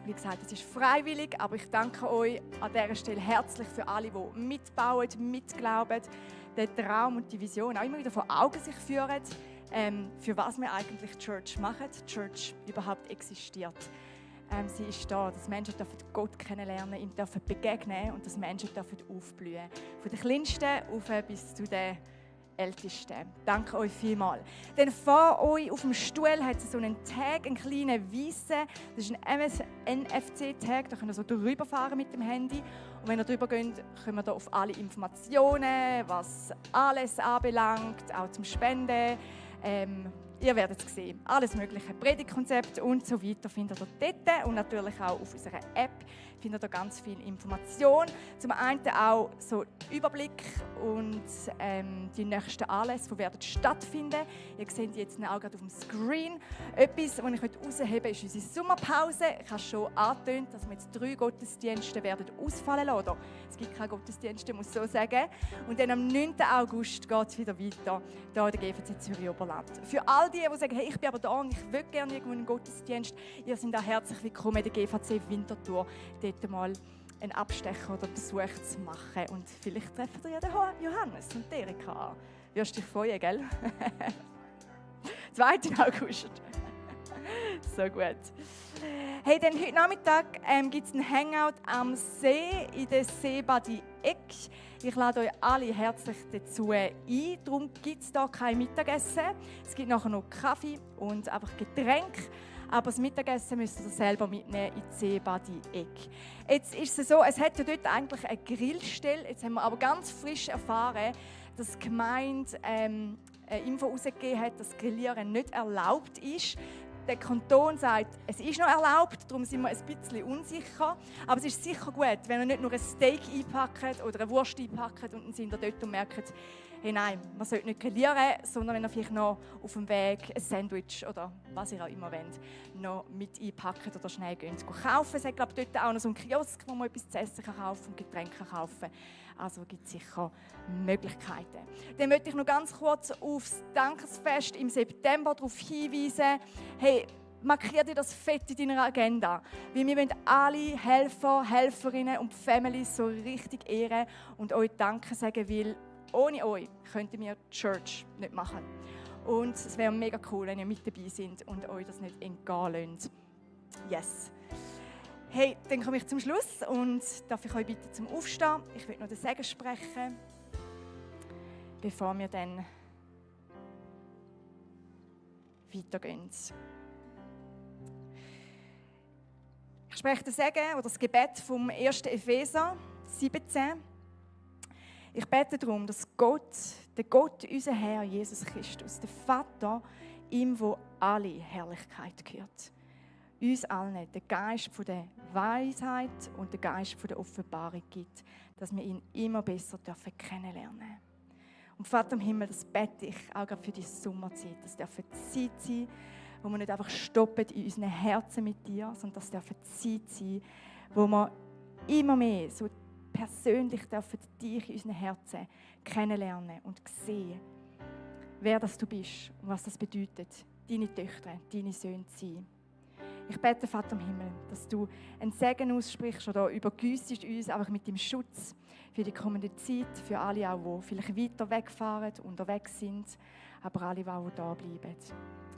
Wie gesagt, es ist freiwillig, aber ich danke euch an dieser Stelle herzlich für alle, die mitbauen, mitglauben, den Traum und die Vision auch immer wieder vor Augen sich führen, für was wir eigentlich die Church machen, die Church überhaupt existiert. Sie ist da, dass Menschen Gott kennenlernen, ihm begegnen und dass Menschen aufblühen. Von den Kleinsten auf bis zu den Ältesten. Danke euch vielmals. Denn vor euch auf dem Stuhl hat es so einen Tag, einen kleinen weißen. Das ist ein NFC-Tag, da könnt ihr so drüber fahren mit dem Handy. Und wenn ihr drüber geht, kommen wir da auf alle Informationen, was alles anbelangt, auch zum Spenden. Ihr werdet es sehen. Alles mögliche, Predigtkonzept und so weiter findet ihr dort. Und natürlich auch auf unserer App findet ihr ganz viel Information. Zum einen auch so Überblick und die nächsten Anlässe, die werden stattfinden. Ihr seht die jetzt auch gerade auf dem Screen. Etwas, was ich herausheben möchte, ist unsere Sommerpause. Ich habe schon angetönt, dass wir jetzt 3 Gottesdienste werden ausfallen lassen. Es gibt keine Gottesdienste, muss ich so sagen. Und dann am 9. August geht es wieder weiter, hier in der GVZ Zürich Oberland. Für all die sagen, hey, ich bin aber da und ich will gerne irgendwo einen Gottesdienst, ihr seid auch herzlich willkommen in der GVC Winterthur, dort mal einen Abstecher oder Besuch zu machen. Und vielleicht treffen ihr ja den Johannes und Erika an. Wirst dich freuen, gell? 2. August. So gut. Hey, dann heute Nachmittag gibt es einen Hangout am See in der Seebadi Eck. Ich lade euch alle herzlich dazu ein. Darum gibt es hier kein Mittagessen. Es gibt nachher noch Kaffee und einfach Getränke. Aber das Mittagessen müsst ihr selber mitnehmen in die Seebadi Eck. Jetzt ist es so, es hat ja dort eigentlich eine Grillstelle. Jetzt haben wir aber ganz frisch erfahren, dass die Gemeinde eine Info herausgegeben hat, dass Grillieren nicht erlaubt ist. Der Kanton sagt, es ist noch erlaubt, darum sind wir ein bisschen unsicher. Aber es ist sicher gut, wenn ihr nicht nur ein Steak einpackt oder eine Wurst einpackt und dann sind ihr dort und merkt, hey nein, man sollte nicht grillieren, sondern wenn ihr vielleicht noch auf dem Weg ein Sandwich oder was ihr auch immer wollt, noch mit einpackt oder schnell kaufen. Es hat, glaube ich, dort auch noch so einen Kiosk, wo man etwas zu essen kaufen und Getränke kaufen kann. Also gibt es sicher Möglichkeiten. Dann möchte ich noch ganz kurz auf das Dankesfest im September darauf hinweisen. Hey, markier dir das fett in deiner Agenda. Weil wir wollen alle Helfer, Helferinnen und Families so richtig ehren und euch Danke sagen, weil ohne euch könnten wir die Church nicht machen. Und es wäre mega cool, wenn ihr mit dabei seid und euch das nicht entgehen lasst. Yes. Hey, dann komme ich zum Schluss und darf ich euch bitten zum Aufstehen. Ich will noch den Segen sprechen, bevor wir dann weitergehen. Ich spreche den Segen oder das Gebet vom 1. Epheser 17. Ich bete darum, dass Gott, der Gott, unser Herr Jesus Christus, der Vater, ihm, wo alle Herrlichkeit gehört, uns allen den Geist von der Weisheit und den Geist von der Offenbarung gibt, dass wir ihn immer besser kennenlernen dürfen. Und Vater im Himmel, das bete ich auch gerade für die Sommerzeit. Das darf eine Zeit sein, wo wir nicht einfach stoppen in unseren Herzen mit dir, sondern das darf eine Zeit sein, wo wir immer mehr so persönlich dürfen dich in unseren Herzen kennenlernen und sehen, wer das du bist und was das bedeutet, deine Töchter, deine Söhne zu sein. Ich bete, Vater im Himmel, dass du einen Segen aussprichst oder übergüssest uns einfach mit dem Schutz für die kommende Zeit, für alle auch, die vielleicht weiter wegfahren, unterwegs sind, aber alle, die auch da bleiben.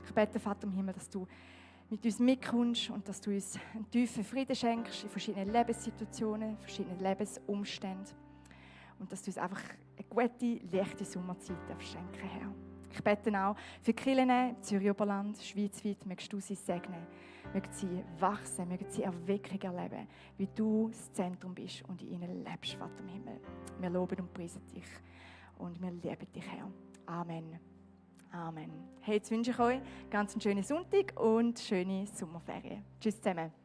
Ich bete, Vater im Himmel, dass du mit uns mitkommst und dass du uns einen tiefen Frieden schenkst in verschiedenen Lebenssituationen, verschiedenen Lebensumständen und dass du uns einfach eine gute, leichte Sommerzeit schenken, Herr. Ich bete auch für die Kirchen, Zürich Oberland, schweizweit, mögst du sie segnen, mögen sie wachsen, mögen sie Erweckung erleben, wie du das Zentrum bist und in ihnen lebst, Vater im Himmel. Wir loben und preisen dich und wir lieben dich, Herr. Amen. Amen. Hey, jetzt wünsche ich euch ganz einen schönen Sonntag und schöne Sommerferien. Tschüss zusammen.